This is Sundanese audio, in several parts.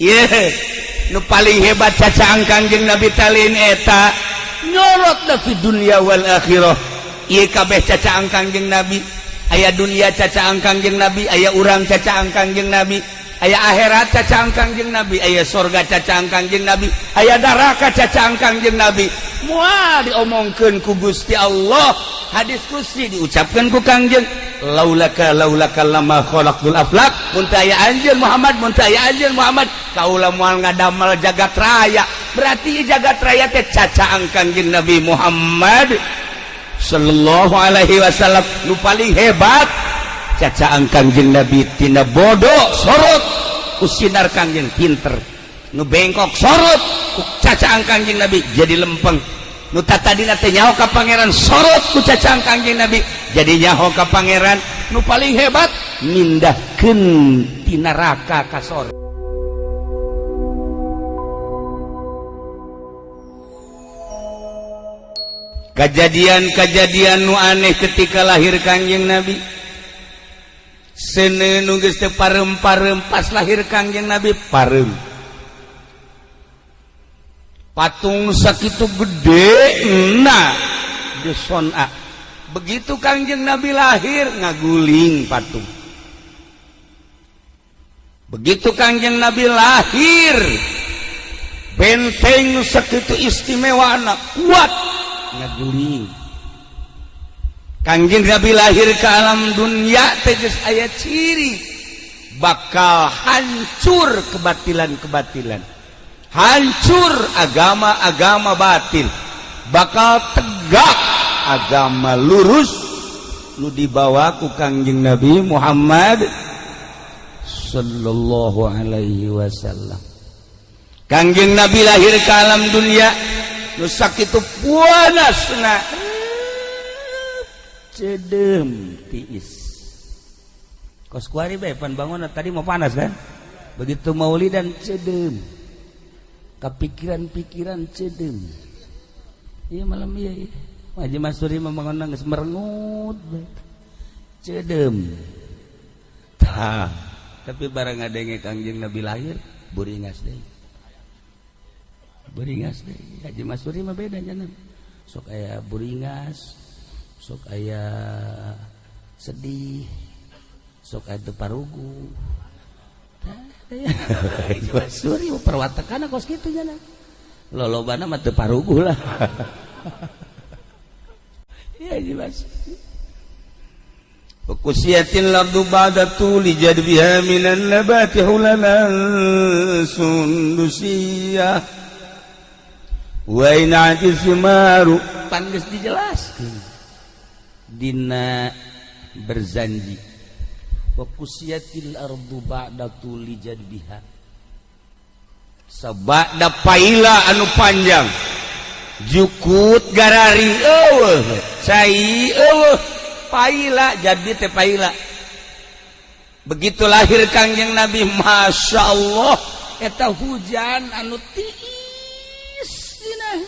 Ye, nu paling hebat cacaang Kangjeng Nabi talin eta nyorot da fi dunya wal akhirah. Ieu kabeh cacaang Kangjeng Nabi. Aya dunia cacaang Kangjeng Nabi, aya urang cacaang Kangjeng Nabi, aya akhirat cacaang Kangjeng Nabi, aya sorga cacaang Kangjeng Nabi, aya neraka cacaang Kangjeng Nabi. Moal diomongkeun ku Gusti Allah, hadis qudsi diucapkeun ku Kangjeng, laulaka laulaka lama khalaqtul aflak, mun teu aya anjeun Muhammad, mun teu aya anjeun Muhammad, kaula moal ngadamel jagat raya. Berarti jagat raya teh cacaang Kangjeng Nabi Muhammad sallallahu alaihi wasallam. Nu paling hebat cacaang Kangjeng Nabi, tina bodoh sorot ku sinar Kangjeng pinter, nu bengkok sorot ku cacaang Kangjeng Nabi jadi lempeng, nu tatadina teh nyaho ka pangeran sorot ku cacaang Kangjeng Nabi jadi nyaho ka pangeran. Nu paling hebat mindahkeun ti neraka ka sorga. Kejadian-kejadian nu aneh ketika lahir Kangjeng Nabi. Seuneu nu geus teu parem-parem, pas lahir Kangjeng Nabi parem. Patung sakitu gede na di Sona. Begitu Kangjeng Nabi lahir ngaguling patung. Begitu Kangjeng Nabi lahir benteng sakitu istimewa na kuat ngaguling. Kangjeng Nabi lahir ke alam dunia tegas aya ciri bakal hancur kebatilan-kebatilan, hancur agama-agama batil, bakal tegak agama lurus nu dibawa ku Kangjeng Nabi Muhammad sallallahu alaihi wasallam. Kangjeng Nabi lahir ke alam dunia nu sakitu puanasna cedem tiis. Kos kuari bae pan bangun tadi mau panas kan, begitu maulidan cedem, kepikiran-pikiran cedem. Iya malam iya, iya. Haji Masuri membangun geus merengut cedem. Tah, tapi barang ngadenge Kangjeng Nabi lahir buringas deui. Buringas deui. Haji Masuri mah beda nya. Sok aya buringas, sok aya sedih, sok aya teu parugu. Haji Masuri perwatakana kos kitu nya. Lolobana mah teu parugu lah. Ya Haji Masuri. Wakusiyatil ardu ba'da tuli jadbiha minan nabati hulalan sundusiyah wa ina'ati simaru. Pan geus dijelaskeun dina berzanji. Wakusiyatil ardu ba'da tuli jadbiha, sabada paila anu panjang jukut garari eueuh cai eueuh paila jadi teh paila. Begitu lahir Kangjeng Nabi, Masya Allah, eta hujan anu tiis dina.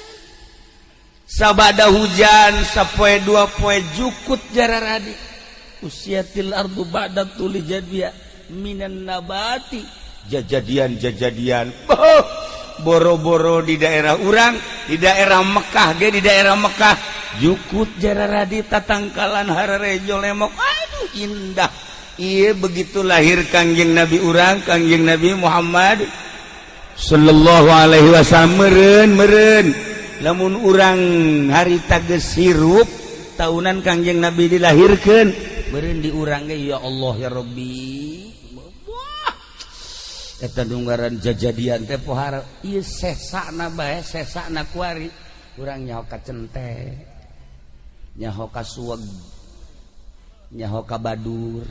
Sabada hujan sapoe dua poe jukut jararadi. Usiatil ardu ba'da tuli jadbiha minan nabati. Jajadian-jajadian. Oh, boro-boro di daerah urang, di daerah Mekah ge, di daerah Mekah jukut jararadi tatangkalan hararejo lemok. Aduh indah. Iya begitu lahir Kangjeng Nabi urang, Kangjeng Nabi Muhammad sallallahu alaihi wasallam meureun meureun. Lamun urang harita geus hirup tahunan Kangjeng Nabi dilahirkeun, meureun di urang ge ya Allah ya Rabbi. Wah. Eta nunggaran jajadian teh pohara ieu sesana bae, sesana kuari urang nyaho ka cente, nyaho ka suweg, nyaho ka badur.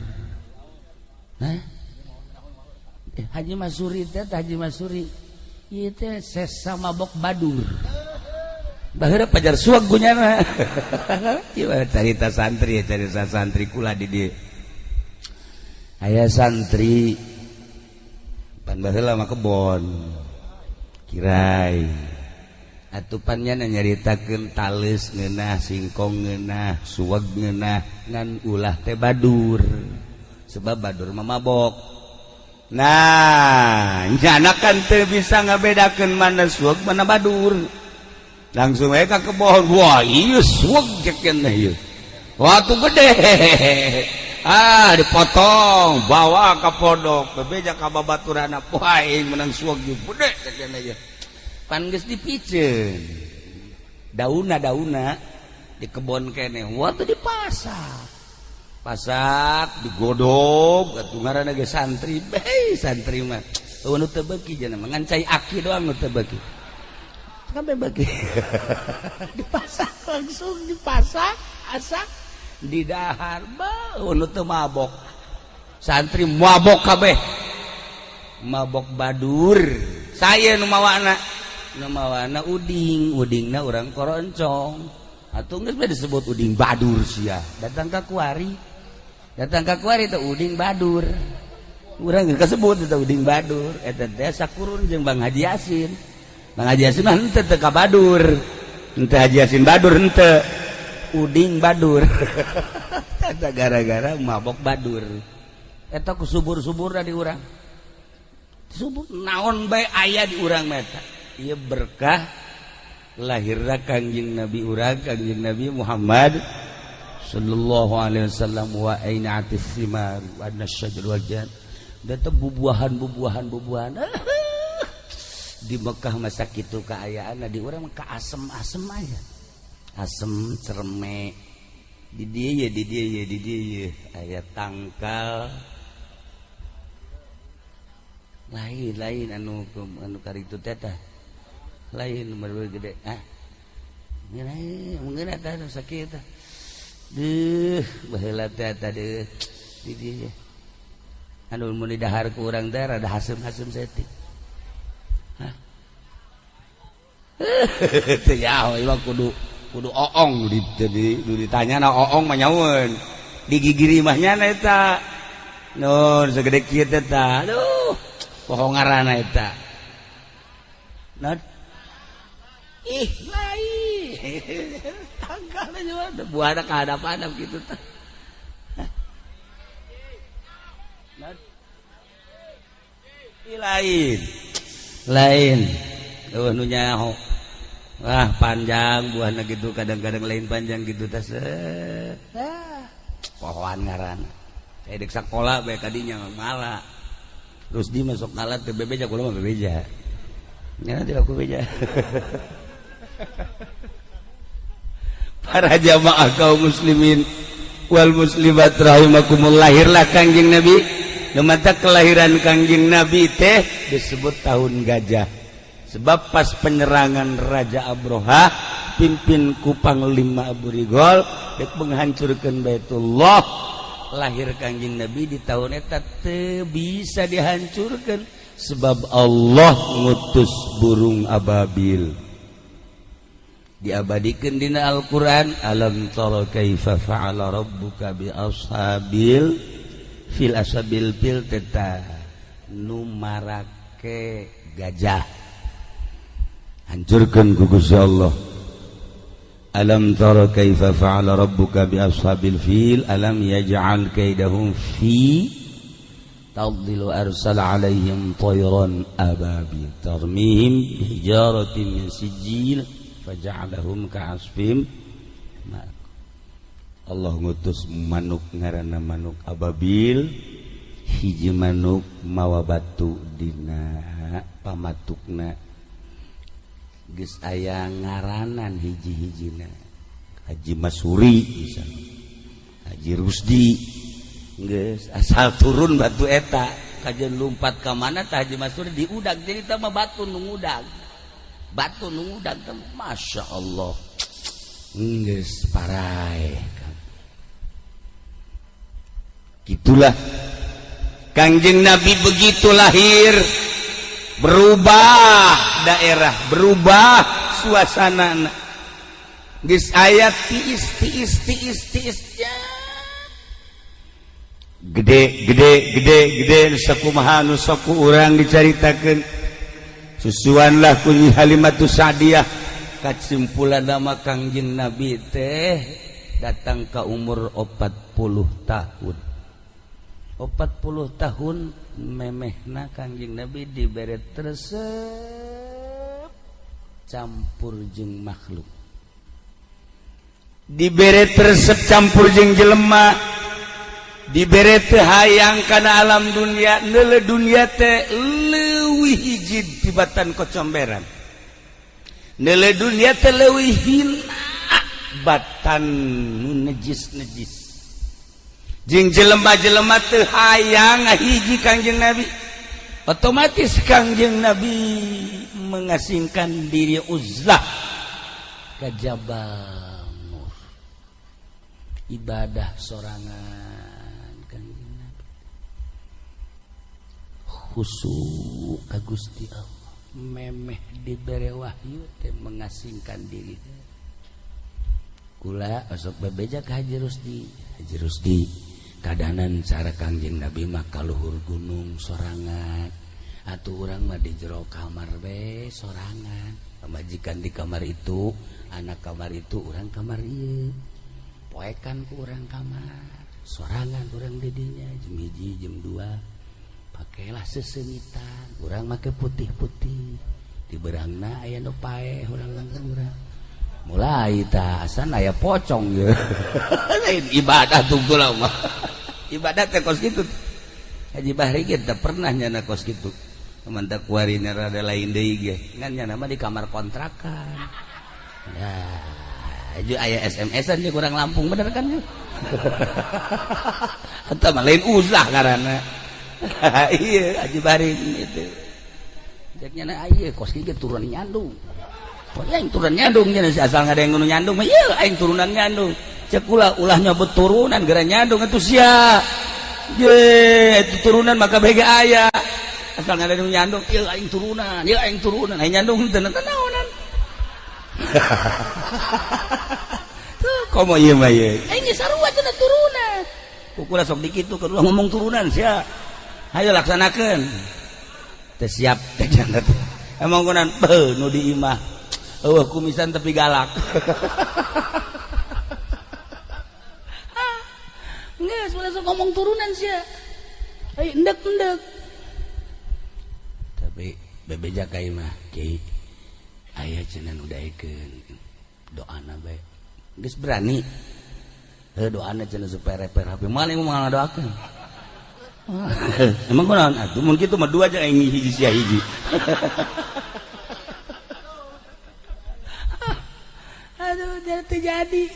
Hah? Haji Masuri teh, Haji Masuri ieu teh sesa mabok badur. Baheula pajar suweg gunyana. Ieu carita santri, carita santri kula di dieu. Aya santri pan baheula mah kebon kirai. Atupannya nyaritakeun tales ngeunah, singkong ngeunah, suweg ngeunah, ngan ulah teh badur. Sebab badur mah mabok. Nah, nyana kan teu bisa ngabedakeun mana suweg mana badur. Langsung we ka kebon. Wah, ieu suweg ceuk ieu. Wah, tuh gede. Ah, dipotong, bawa ka pondok, bebeja ka babaturana. Wah, aing menang suweg ieu gede ceuk ieu. Pan geus dipiceun. Dauna-dauna di kebon keneh. Wah, tuh dipasak. Pasak digodog atuh ngaranna ge santri. Beh, santri mah. Eueuh nu teu beuki cenah mah ngan cai aki doang nu teu beuki. Kabeh beuki. Dipasak langsung dipasak, asak di dahar. Beuh, nu teu mabok. Santri mabok kabeh. Mabok badur. Saya nu mawana. Nu mawana uding, udingna urang koroncong. Atuh geus disebut uding badur sia. Datang ka kuari. Datang ka kuari teh uding badur. Urang geus kasebut eta uding badur. Eta teh sakurun jeung Bang Haji Yasin. Bang Haji Yasin mah henteu teu ka badur. Henteu Haji Yasin badur henteu. Uding badur. Eta gara-gara mabok badur. Eta ku subur-suburna di urang. Subur naon bae aya di urang mah eta. Ieu berkah lahirna Kangjeng Nabi urang, Kangjeng Nabi Muhammad sallallahu alaihi wasallam. Wa aina'atis simar wa anna syajar wal jan. Da teh bubuahan bubuahan bubuahan di Mekah masa kitu kaayaan, di urang mah ka asem-asem aya, asem cerme di dieu ye, di dieu ye, di dieu ye aya tangkal lain lain anu anu karitu teh tah lain baru gede. Ah, mungkin eta sakit tah deuh baheula teh eta deuh di dieu anu mun didahar ku urang teh rada hasem-hasem saeutik. Hah, teu nyaho ieu kudu kudu oong di, di, ditanya na oong mah nyaweun di gigiri mah nya eta nun segede kieu teh tah. Aduh, poho ngaranna eta. Nah, ih, lain tanggal aja buahna ka hadap-hadap gitu tah. Lain lain eueuh nu nyaho. Wah, panjang buahna gitu, kadang-kadang lain panjang gitu tah. Ah, pohoan ngaranna. Saya dek sakola bae kadinya mala. Rusdi masuk ngalat ke bebeja, kula mah bebeja. Nya tidak ku beja. Para jamaah kaum muslimin wal muslimat rahimakumullah, lahirlah Kangjeng Nabi. Mata kelahiran Kangjeng Nabi teh disebut tahun gajah. Sebab pas penyerangan Raja Abroha pimpin ku Panglima Abu Rigol dek menghancurkan Baitullah, lahir Kangjeng Nabi di tahun eta teu bisa dihancurkan sebab Allah ngutus burung ababil. Diabadikan dina Al-Qur'an, alam tara kaifa fa'ala rabbuka bi ashabil fil. Ashabil fil teta nu marake gajah hancurkan ku Gusti Allah. Alam tara kaifa fa'ala rabbuka bi ashabil fil alam yaj'al kaidahum fi tadlil arsala alaihim tayran ababil tarmihim bihijaratin min sijil faja'alahum ka'asfim. Allah ngutus manuk ngaranna manuk ababil, hiji manuk mawa batu dina pamatukna, geus aya ngaranan hiji-hijina, Haji Masuri misalnya, Haji Rusdi. Geus asal turun batu eta kajen lumpat ka mana tah Haji Masuri diudag, jadi tah mah batu nu ngudag, batu nu ngudag teh. Masya Allah, geus paraeh. Gitulah Kangjeng Nabi begitu lahir, berubah daerah, berubah suasana. Geus aya tiis tiis tiis tiis ya. Gede gede gede gede sakumaha nu sok ku urang dicaritakeun. Susuanlah ku Nyi Halimatus Sa'diyah. Kasimpulan nama Kangjeng Nabi teh datang ke umur 40 tahun. 40 tahun memehna Kangjeng Nabi dibere resep campur jeung makhluk, dibere resep campur jeung jelema, dibere teu hayang kana alam dunia. Neuleu dunia teh leuwih hiji tibatan kocomberan, neuleu dunia teh leuwih hina batan nu nejis-nejis, jeung jelema-jelema teu hayang hiji Kangjeng Nabi. Otomatis Kangjeng Nabi mengasingkan diri, uzlah ke Jabal Nur, ibadah sorangan. Kangjeng Nabi khusyuk ka Gusti Allah. Memeh dibere wahyu teh mengasingkan diri. Kula osok bebeja ke Haji Rusdi, "Haji Rusdi, kadanan cara Kangjeng Nabi mah ka luhur gunung sorangan, atuh urang mah di jero kamar be sorangan. Pamajikan di kamar itu, anak kamar itu, urang kamar ieu. Poekan ku urang kamar sorangan, urang didinya jam 1, jam 2 pakailah sesengitan, urang make putih-putih, di berangna aya nu paeh, urang urang mulai ta asan aya pocong ye." Lain ibadah tunggu mah, ibadah teh kos kitu. Haji Bahri ge teu pernah nyana kos kitu. Mantap, kuarina rada lain deui ge, ngan nyana mah di kamar kontrakan. Nah, aju aya SMS-an ge kurang Lampung, bener kan ye? Eta mah lain uzlah ngaranna. Iya, Haji Bahri itu cek nyana aya kos kieu turun nyandung. Oh, aing turunan nyandung nya, asal nggak ada yang nyandung mah iya aing turunan nyandung. Cek ulah, ulah nyebut turunan gara nyandung itu sia ye, itu turunan maka bege aya asal nggak ada yang nyandung. Iya aing turunan, iya aing turunan, aing nyandung teu naonan. Tuh komo ieu mah ye, aing geus sarua cenah turunan. Kukula sok dikitu keur ngomong turunan sia. Hayo laksanakeun teu siap teh jangan. Emang kunan beuh nu di imah eueuh kumisan tapi galak. Geus langsung ngomong turunan sia. Ayo endek-endek. Tapi bebeja ka imah, "Kiai, aya cenah nu daekeun doana bae." Geus berani. Heuh, doana cenah supaya reper HP. Moal mah ngadoakeun. Emang kunaon atuh mun kitu mah dua aja aing hiji sia hiji. Aduh, jadi terjadi.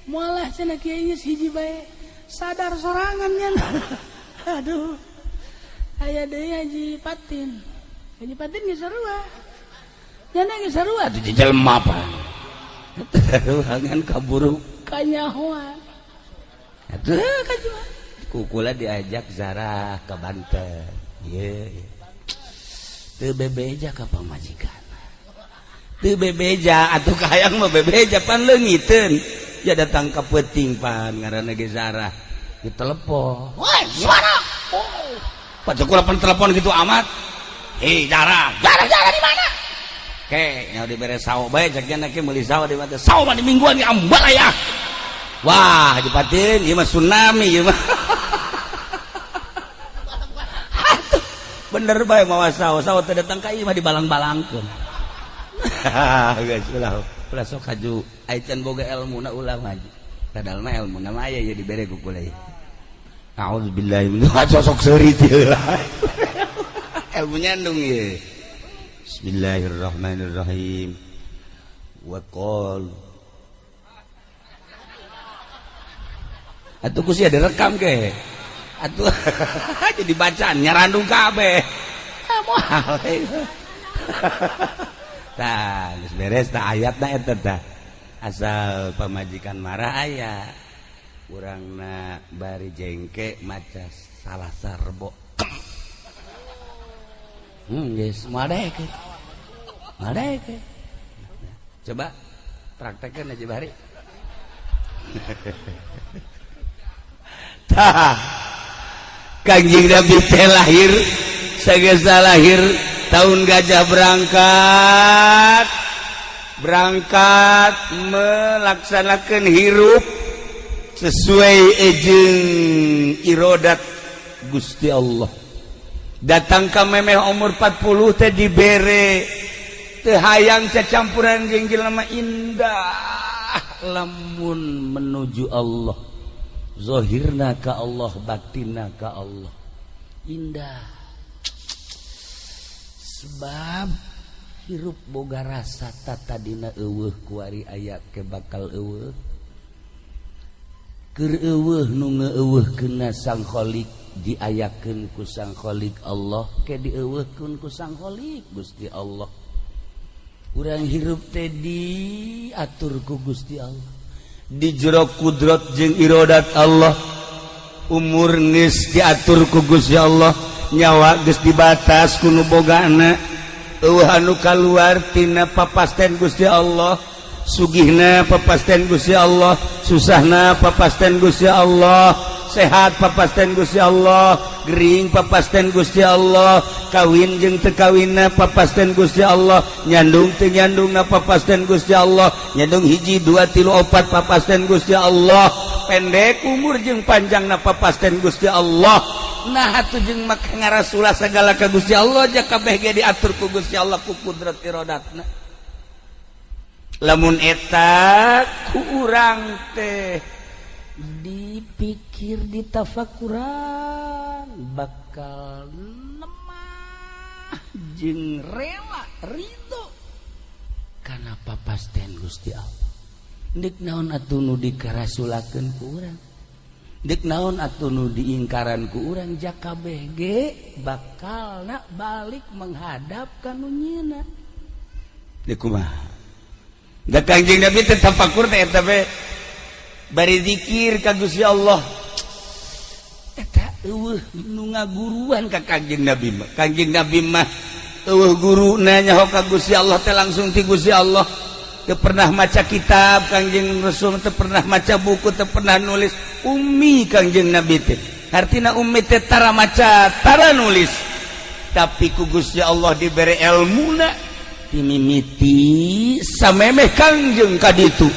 Mualah cenah kiai geus hiji bae. Sadar sorangan nya. Aduh. Aya deui Haji Patin. Haji Patin geus sarua. Nya geus sarua atuh jelema apa. Ngan kaburu kanyahoan. Atuh kajua. Kukula diajak Zarah ke Banten. Ieu. Teu bebeja ka pamajikan. Teu bebeja atuh kahayang mah bebeja pan leungiteun. Ya datang ka peuting pan ngaranna ge Zarah. Ditelepon. "Woi, suara." Oh. Pak kula pan telepon gitu amat. "Hei Zarah, Zarah Zarah di mana?" Ke, nya dibere sawo bae cek nya ke meuli sawo di mana? Sawo mah di mingguan ge ambal aya. Wah, Haji Patin, ieu mah tsunami ieu mah. Bener bae mawa sawo, sawo teh datang ka ieu mah dibalang-balangkeun. Geus ulah, ulah sok haju ai can boga elmuna ulah mah. Padahal mah elmuna mah aya ieu dibere ku kula ieu. A'udzubillahi min sok seuri teu lah. Ilmu nyandung ieu. Bismillahirrahmanirrahim. Wa qal atuh ku sia direkam ke. Atuh jadi bacaan nyarandung kabeh. Ah moal. Tah geus beres tah ayatna eta tah. Asal pamajikan marah aya. Urangna bari jengke maca salah sarbo. Geus moal daekeun. Moal daekeun. Coba praktekkeun aja bari. Tah Kangjeng Nabi teh lahir sagesa lahir tahun gajah berangkat berangkat melaksanakan hirup sesuai ejeng irodat Gusti Allah. Datang ka memeh umur 40 teh dibere teu hayang cacampuran jeung jelema, indah lamun menuju Allah, zahirna ka Allah, batinna ka Allah, indah, sebab hirup boga rasa tatadina euweuh, kuari aya ke bakal euweuh. Keur euweuh nu ngeuweuhkeunna Sang Khalik, diayakeun ku Sang Khalik Allah, ke dieuweuhkeun ku Sang Khalik Gusti Allah. Urang hirup teh diatur ku Gusti Allah, di jero kudrat jeung irodat Allah. Umur geus diatur ku Gusti Allah, nyawa geus dibatas ku nu bogana, euweuh anu kaluar tina papasten Gusti Allah. Sugihna papasten Gusti Allah, susahna papasten Gusti Allah, sehat papasten Gusti Allah, gering papasten Gusti Allah, kawin jeung teu kawinna papasten Gusti Allah, nyandung teu nyandungna papasten Gusti Allah, nyandung hiji, dua, tilu, opat papasten Gusti Allah, pendek umur jeung panjangna papasten Gusti Allah. Nah atuh jeung maka ngarasulah segala ka Gusti Allah, ja kabeh ge diatur ku Gusti Allah ku kudrat irodatna. Lamun eta ku urang teh dipikir, ditafakuran, bakal lemah jeung rela ridho kana papasten Gusti Allah. Dek naon atuh nu dikarasulakeun ku urang, dek naon atuh nu diingkaran ku urang, ja kabeh ge bakalna balik menghadap ka nu nyieunna. Dek kumaha? Da Kangjeng Nabi teh tafakur teh eta be bari zikir ka Gusti Allah. Eta euweuh nu ngaguruan ka Kangjeng Nabi mah. Kangjeng Nabi mah euweuh guruna, nyaho ka Gusti Allah teh langsung ti Gusti Allah. Teu pernah maca kitab Kangjeng Rasul, teu pernah maca buku, teu pernah nulis. Ummi Kangjeng Nabi teh. Artina ummi teh tara maca, tara nulis. Tapi ku Gusti Allah dibere elmuna dimimiti samemeh Kangjeng kaditu.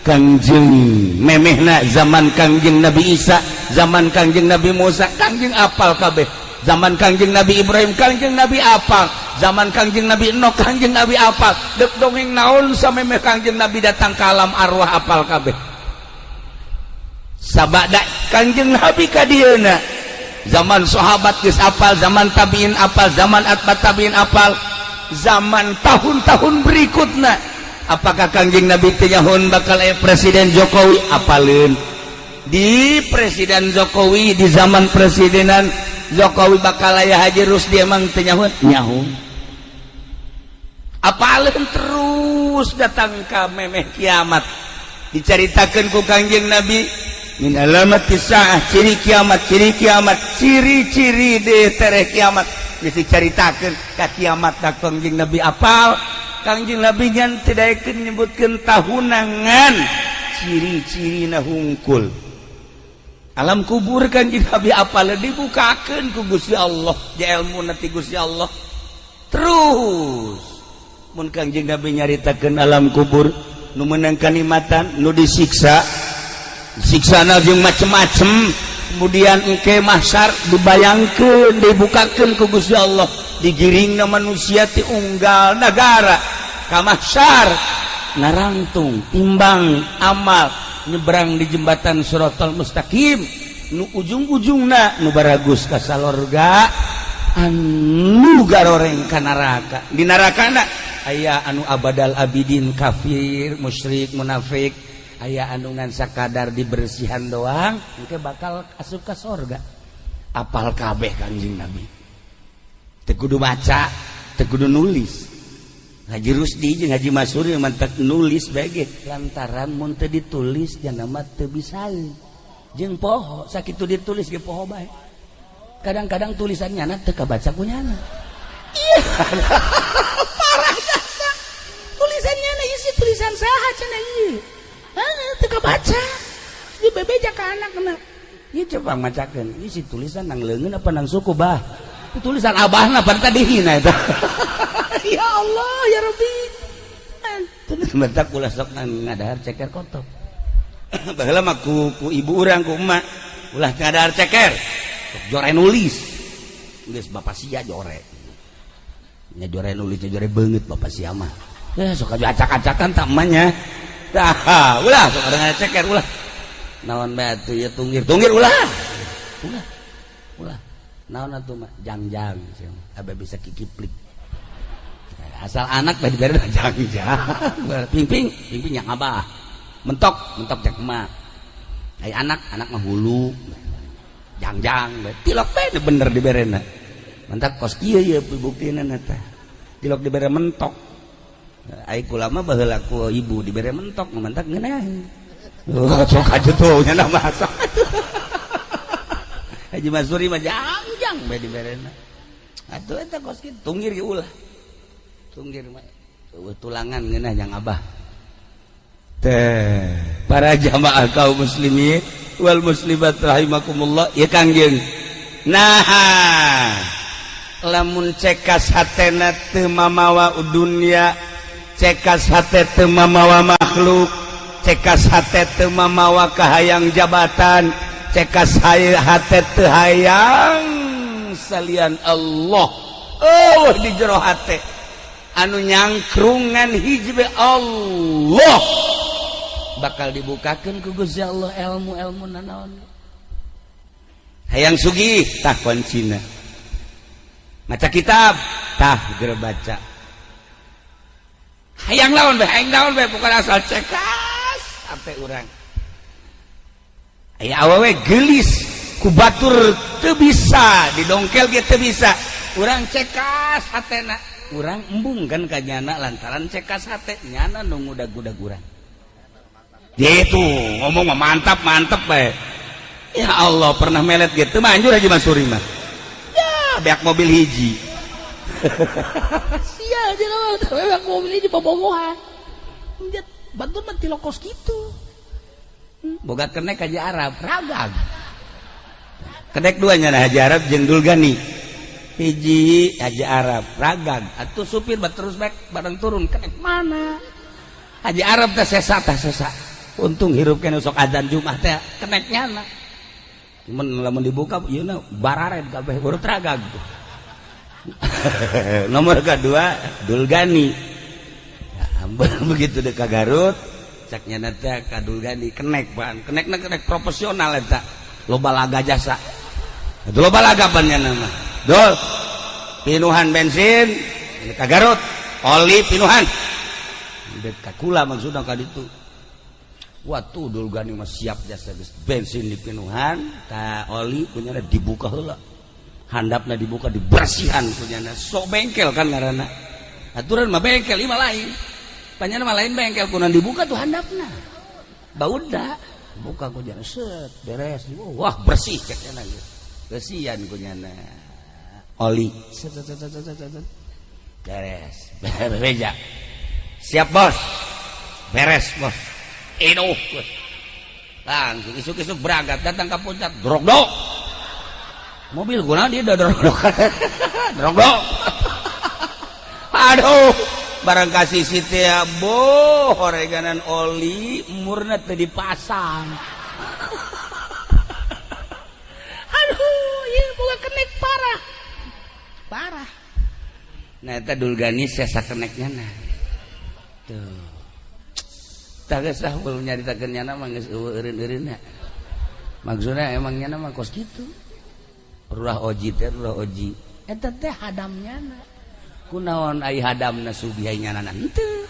Kangjeng memehna zaman Kangjeng Nabi Isa, zaman Kangjeng Nabi Musa, Kangjeng apal kabeh. Zaman Kangjeng Nabi Ibrahim, Kangjeng Nabi apal. Zaman Kangjeng Nabi Enoch, Kangjeng Nabi apal. Dek dongeng naon samemeh Kangjeng Nabi datang ke alam arwah apal kabeh. Sabada Kangjeng Nabi ka dieuna, zaman sahabat geus apal, zaman tabiin apal, zaman atba tabiin apal, zaman tahun-tahun berikutnya. Apakah Kangjeng Nabi teh nyahoan bakal Presiden Jokowi? Apaleun di Presiden Jokowi, di zaman presidenan Jokowi bakal aya Haji Rusdi, emang teu nyahoan? Nyaho. Apaleun terus datang ka memeh kiamat, dicaritakeun ku Kangjeng Nabi min alamati saah, ciri kiamat, ciri kiamat, ciri-ciri de tereh kiamat geus dicaritakeun ka kiamat. Da Kangjeng Nabi apal. Kangjeng Nabi ngan tidak nyebutkeun tahunangan, ciri-cirina hungkul. Alam kubur Kangjeng Nabi apal, dibukakeun ku Gusti Allah, di ilmu nanti Gusti Allah. Terus mun Kangjeng Nabi nyaritakeun alam kubur, nu meunang kanikmatan, nu disiksa, siksana jeung macem-macem. Kemudian engke mahsyar dibayangkeun, dibukakeun ku Gusti Allah, digiringna manusia ti unggal negara ka mahsyar, narangtung timbang amal, nyebrang di jembatan Siratal Mustaqim, nu ujung-ujungna nu baragus ka salorga, anu garoreng ka neraka. Di nerakana aya anu abadal abidin, kafir, musyrik, munafik, aya anu ngan sakadar dibersihan doang, engke bakal asup ka sorga. Apal kabeh Kangjeng Nabi, teu kudu maca, teu kudu nulis. Haji Rusdi jeung Haji Masuri mantak nulis bae ge, lantaran mun teu ditulis jana mah teu bisa jeung poho. Sakitu ditulis ge poho bae. Kadang-kadang tulisannya na teu kabaca ku nyana. Iya, parah jasa tulisannya na, isi tulisan saha cenah ieu teu kabaca. Di bebeja ka anakna, ieu coba macakeun, isi tulisan nang leungeun apa nang suku, bah? Itu tulisan abahna pan tadi hina eta. Ya Allah, ya Rabbi. Bentak ulah sok ngadahar ceker kotok. Baheula mah ku ibu urang, ku emak, ulah ngadahar ceker. Sok jore nulis. Geus bapak sia jore. Nya jore nulis, nya jore beungeut bapak sia mah. Ya sok acak-acakan tak emaknya. Tah, ulah sok ada ngeceker ulah. Naon bae atuh ieu tunggir, tunggir ulah. Ulah. Ulah. Naon atuh mah jangjang sia. Abe bisa kikiplik. Asal anak bae dibere jangjang. Pingping, pingping yang abah. Mentok, mentok cek emak. Ai anak, anak mah hulu. Jangjang bae. Tilok bae bener diberena. Mentak kos kieu ieu buktina teh. Tilok dibere mentok. Ai kula mah baheula ku ibu dibere mentok, mentak ngeunah. Oh, sok aja tuh nya masak. Haji Masuri mah jangjang bae diberena. Atuh eta kos kitu tunggir ge ulah. Tunggir mah eueuh tulangan ngeunah jang abah. Teh, para jamaah kaum muslimin wal muslimat rahimakumullah, ya Kangjeng. Nah, lamun cekas hatena teu mamawa dunya, cekas hate teu mamawa makhluk, cekas hate teu mamawa kahayang jabatan, cekas hate teu hayang salian Allah. Oh, di jero hate anu nyangkrungan hiji Allah bakal dibukakan ku Gusti Allah ilmu-ilmu nanaon. Hayang sugih tah kuncina maca kitab tah geura baca. Hayang lawan bae, hayang naon bae, pokokna asal cekas sampai urang. Aya awewe geulis ku batur teu bisa didongkel ge teu bisa. Urang cekas hatena, urang embung kan ka nyana lantaran cekas hate nyana nu ngudag-gudag urang. Gitu ngomong mah mantap mantap bae. Ya Allah, pernah melet gitu manjur Haji Mansuri mah. Ya beak mobil hiji. Sia aja lah, beak mobil hiji bobogohan. Bantu mah tilokos gitu. Boga kenek Haji Arab, ragag. Kenek duanya nah Haji Arab jeung Dulgani. Hiji Haji Arab, ragag. Atuh supir bat terus baik bareng turun kenek mana? Haji Arab teh sesa teh sesa. Untung hirup kene sok adzan Jumat teh kenek nyana. Cuman lamun dibuka ieu na barared kabeh urut ragag. Nomor kedua Dulgani. Ya, begitu dek ka Garut, cak nyana teh ka Dulgani kenek ban, kenekna kenek profesional eta. Loba laga jasa. Itu loba laga ban nyana mah. Dul, pinuhan bensin ka Garut, oli pinuhan. Dek ka kula maksudna ka ditu. Waktu Dulgani mah siap jasa geus bensin dipinuhan, ta oli kunyana dibuka heula. Handapna dibuka dibersihan kunyana. Sok bengkel kan ngaranna. Aturan mah bengkel ieu mah lain. Panyana mah lain bengkel kunan dibuka tuh handapna. Bauda buka kunyana set beres. Wah bersih cek nya geus. Bersihan kunyana. Oli set set set set set. Beres. Bereja. Siap bos. Beres bos. Iduh, langsung isuk-isuk berangkat datang ke puncak, drog dok mobil guna dia udah drog dok drog dok. Aduh, barang kasih si teh boh oreganan oli murna teu dipasang. Aduh, ieu boga kenek parah parah. Nah eta Dulgani sesa keneknya nah tuh. Tah geus lah belum nyaritakeun nyana mah geus eueuh eureun-eureunna. Maksudna emang nyana mah kos kitu. Ruah oji teh ruah oji. Eta teh hadam nyana. Kunaon ai hadamna sugi ai nyana henteu.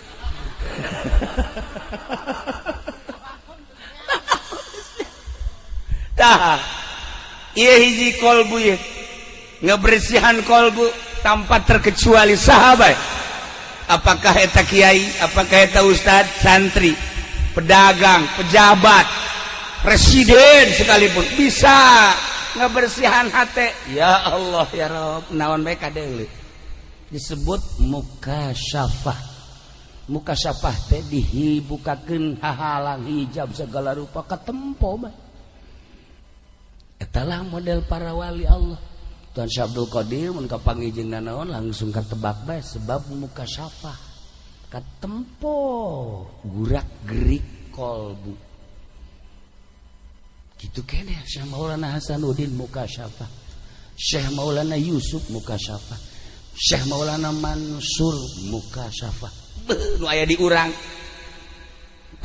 Tah ieu hiji kolbu ieu. Ngebersihan kolbu tanpa terkecuali sahabat. Apakah eta kiai, apakah eta ustad, santri, pedagang, pejabat, presiden sekalipun bisa ngebersihan hati. Ya Allah ya Rob, naon bae kadeuleu. Disebut mukasyafah. Mukasyafah teh dihibukakeun hahalang hijab segala rupa katempo bae. Etalah model para wali Allah. Tuan Syekh Abdul Qadir mun kapanggih jeung nanaon langsung katebak bae sebab mukasyafah katempo gurak-gerik kolbu. Kitu keneh Syekh Maulana Hasanuddin mukasyafah, Syekh Maulana Yusuf mukasyafah, Syekh Maulana Mansur mukasyafah. Beuh, nu aya di urang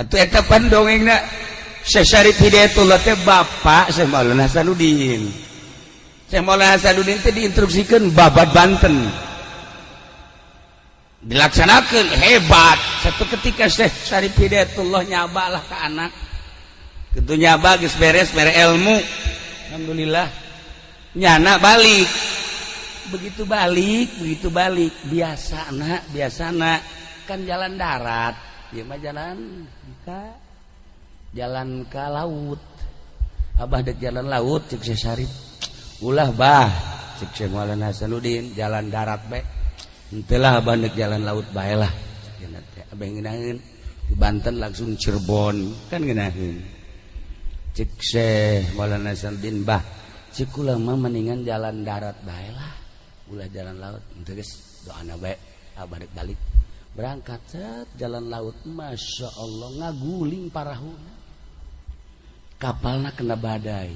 atuh eta pan dongengna. Syekh Syarif Hidayatullah teh bapak Syekh Maulana Hasanuddin. Syekh Maulana Hasanuddin teh diinstruksikeun babat Banten, dilaksanakan hebat. Satu ketika Syekh Syarif Hidayatullah nyabalah ke anak gitu, nyaba geus beres mere ilmu, alhamdulillah, nyana balik. Begitu balik, begitu balik, biasa nak, biasa nak, kan jalan darat ya mah, jalan ke laut. "Abah dek jalan laut," cek Syekh Syarif. "Ulah, Bah," cek Syekh Maulana Hasanuddin, "jalan darat bae." "Henteu lah, Abah, dek jalan laut bae lah." Abah ngeunaheun di Banten langsung Cirebon kan ngeunaheun. Cek Syekh Maulana Hasanuddin, "Bah, cek kula mah mendingan jalan darat bae lah, ulah jalan laut." "Henteu geus, doana bae, Abah dek balik." Berangkat, set, jalan laut. Masya Allah, ngaguling parahuna, kapalna kena badai,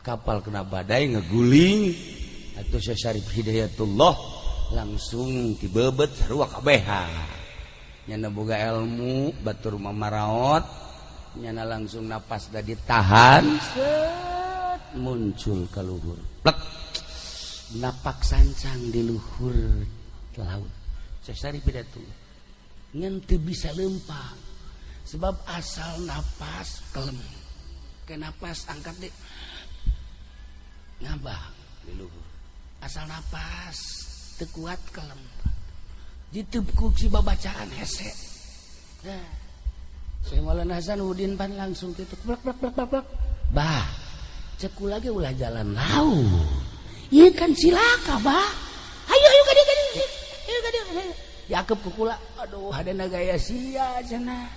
kapal kena badai, ngeguling. Atau Syekh Syarif Hidayatullah langsung dibebet, sarua kabeha nyana boga ilmu, batur mamaraot, nyana langsung napas da ditahan, set, muncul ke luhur, plek, napak sancang di luhur laut. Syekh Syarif Hidayatullah ngan teu bisa lempang, sebab asal napas kelem ke napas angkat deh, ngabang di luhur. Asal napas teu kuat, kelem. Ditepuk si babacaan hese. Nah, Syekh Maulana Hasanuddin pan langsung gitu, plak plak plak plak plak. "Bah, cek lagi ulah jalan laut. Iya kan cilaka, Bah. Ayo, ayo ka dieu, ka dieu. Ayo ka dieu." Diakep ku kula. "Aduh, hadena gaya sia," cenah.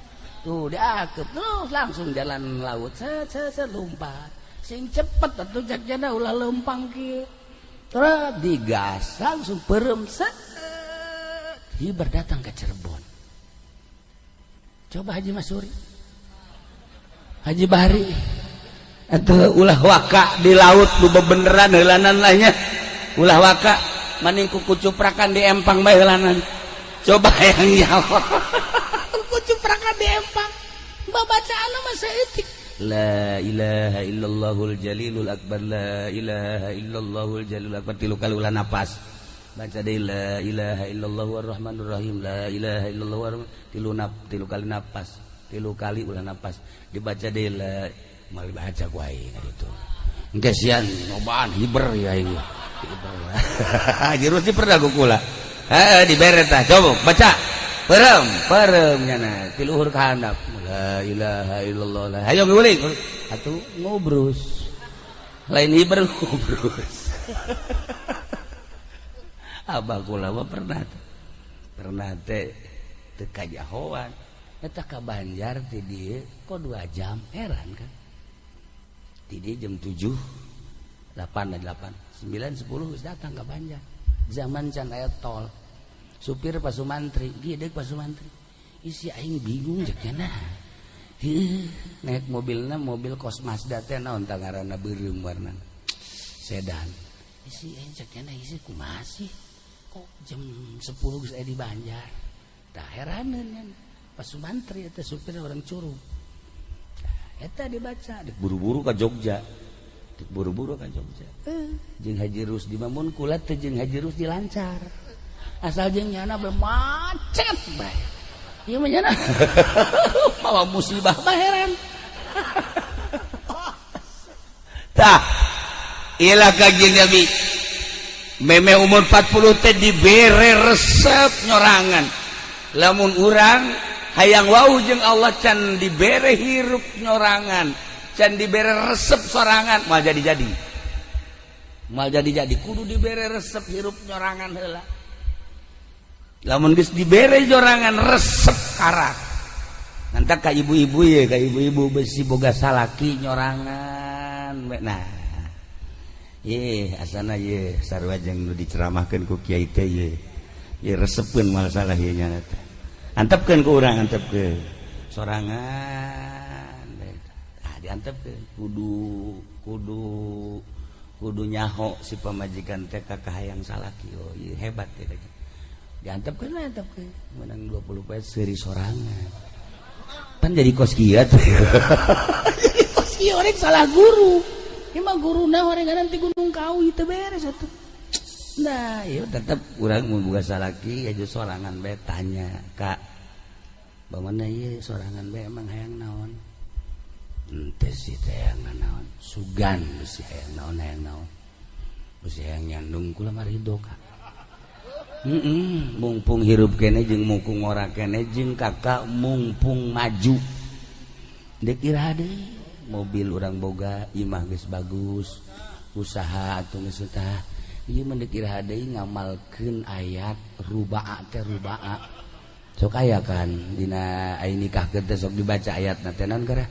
Tuh diakep terus langsung jalan laut. Set set set, lompat. "Sing cepet atuh," cek cenah, "ulah lempang kieu." Terus digas langsung perem, set. Hiber datang ke Cirebon. Coba Haji Masuri, Haji Bahri, atau ulah waka di laut lu bebeneran heulanan lahnya. Ulah waka, maning ku kucuprakan di empang bae heulanan. Coba yang jawab. Kucuprakan di empang. Babacaan mah saeutik. La ilaha illallahul jalilul akbar, la ilaha illallahul jalilul akbar, tilu kali ulah napas. Baca deui, la ilaha illallah arrahmanir rahim, la ilaha illallah arrahman, tilu nap, tilu kali napas, tilu kali ulah napas. Dibaca deui la, mal baca ku aing itu. Engke sian nyobaan hiber ya aing. Hiber. Haji Rusdi pernah ku kula. Heeh, dibere tah, coba baca. Perem, perem nyana, ti luhur ka handap. La ilaha illallah. Hayo guling. Atuh ngobrus. Lain hiber, ngobrus. Abah kula mah pernah pernah teh teu kajahoan eta ka Banjar ti dieu kok 2 jam, heran kan. Ti dieu jam 7, 8, 8, 9, 10 geus datang ke Banjar. Zaman can aya tol. Supir Pak Sumantri, gede Pak Sumantri. Isi aing bingung cek nya. Naik mobilna mobil kos Mazda teh, naon tah ngaranna, beureum warnana, sedan. Isi aing cek nya, isi kumaha sih kok jam 10 geus aya di Banjar. Tah heraneun nya. Pak Sumantri eta supir orang Curug. Nah, eta dibaca buru-buru ke Jogja. Buru-buru ke Jogja. Jeung Haji Rusdi mah, mun kula teh jeung Haji Rusdi lancar. Asal jeung nyana be macet bae. Ieu mah nyana mawa musibah mah heran. Tah, ilah Kanjeng Nabi meme umur 40 teh dibere resep nyorangan. Lamun urang hayang wau jeung Allah, can dibere hirup nyorangan, can dibere resep sorangan, moal jadi-jadi, moal jadi-jadi. Kudu dibere resep hirup nyorangan heula. Lamun geus dibere nyorangan resep karak, nanti ka ibu-ibu ya, ka ibu-ibu besi boga salaki nyorangan. Nah, ye asana ye sarua jeung nu diceramahkeun ku kiai teh ye. Ye resepeun, moal salah ye nya teh. Antepkeun ku urang, antepkeun sorangan. Nah, Diantepkeun kudu kudu kudu nyaho si pamajikan teh ka kahayang salaki. Oh ieu hebat teh. Diantepkeun lah, antepkeun menang 20 poe seuri sorangan. Pan jadi kos kieu teh. Jadi kos kieu orang salah guru. Ieu mah guruna horengan nanti Gunung Kawi teu beres atuh. Nah, ieu tetep urang mun boga salaki aya sorangan bae tanya, "Kak, bagaimana ieu sorangan bae emang hayang naon?" Henteu sih teh hayang naon. Sugan bisi hayang naon hayang naon. Bisi hayang nyandung kula mah ridho, Kak. Mumpung hirup kene jeung mumpung ngora kene jeung kakak mumpung maju. Dek iraha deui, mobil urang boga, imah geus bagus, usaha atuh geus tah. Ieu mah dek iraha deui ngamalkeun ayat rubaa teh rubaa. Sok aya kan dina aya nikahkeun teh sok dibaca ayatna teh naon garah?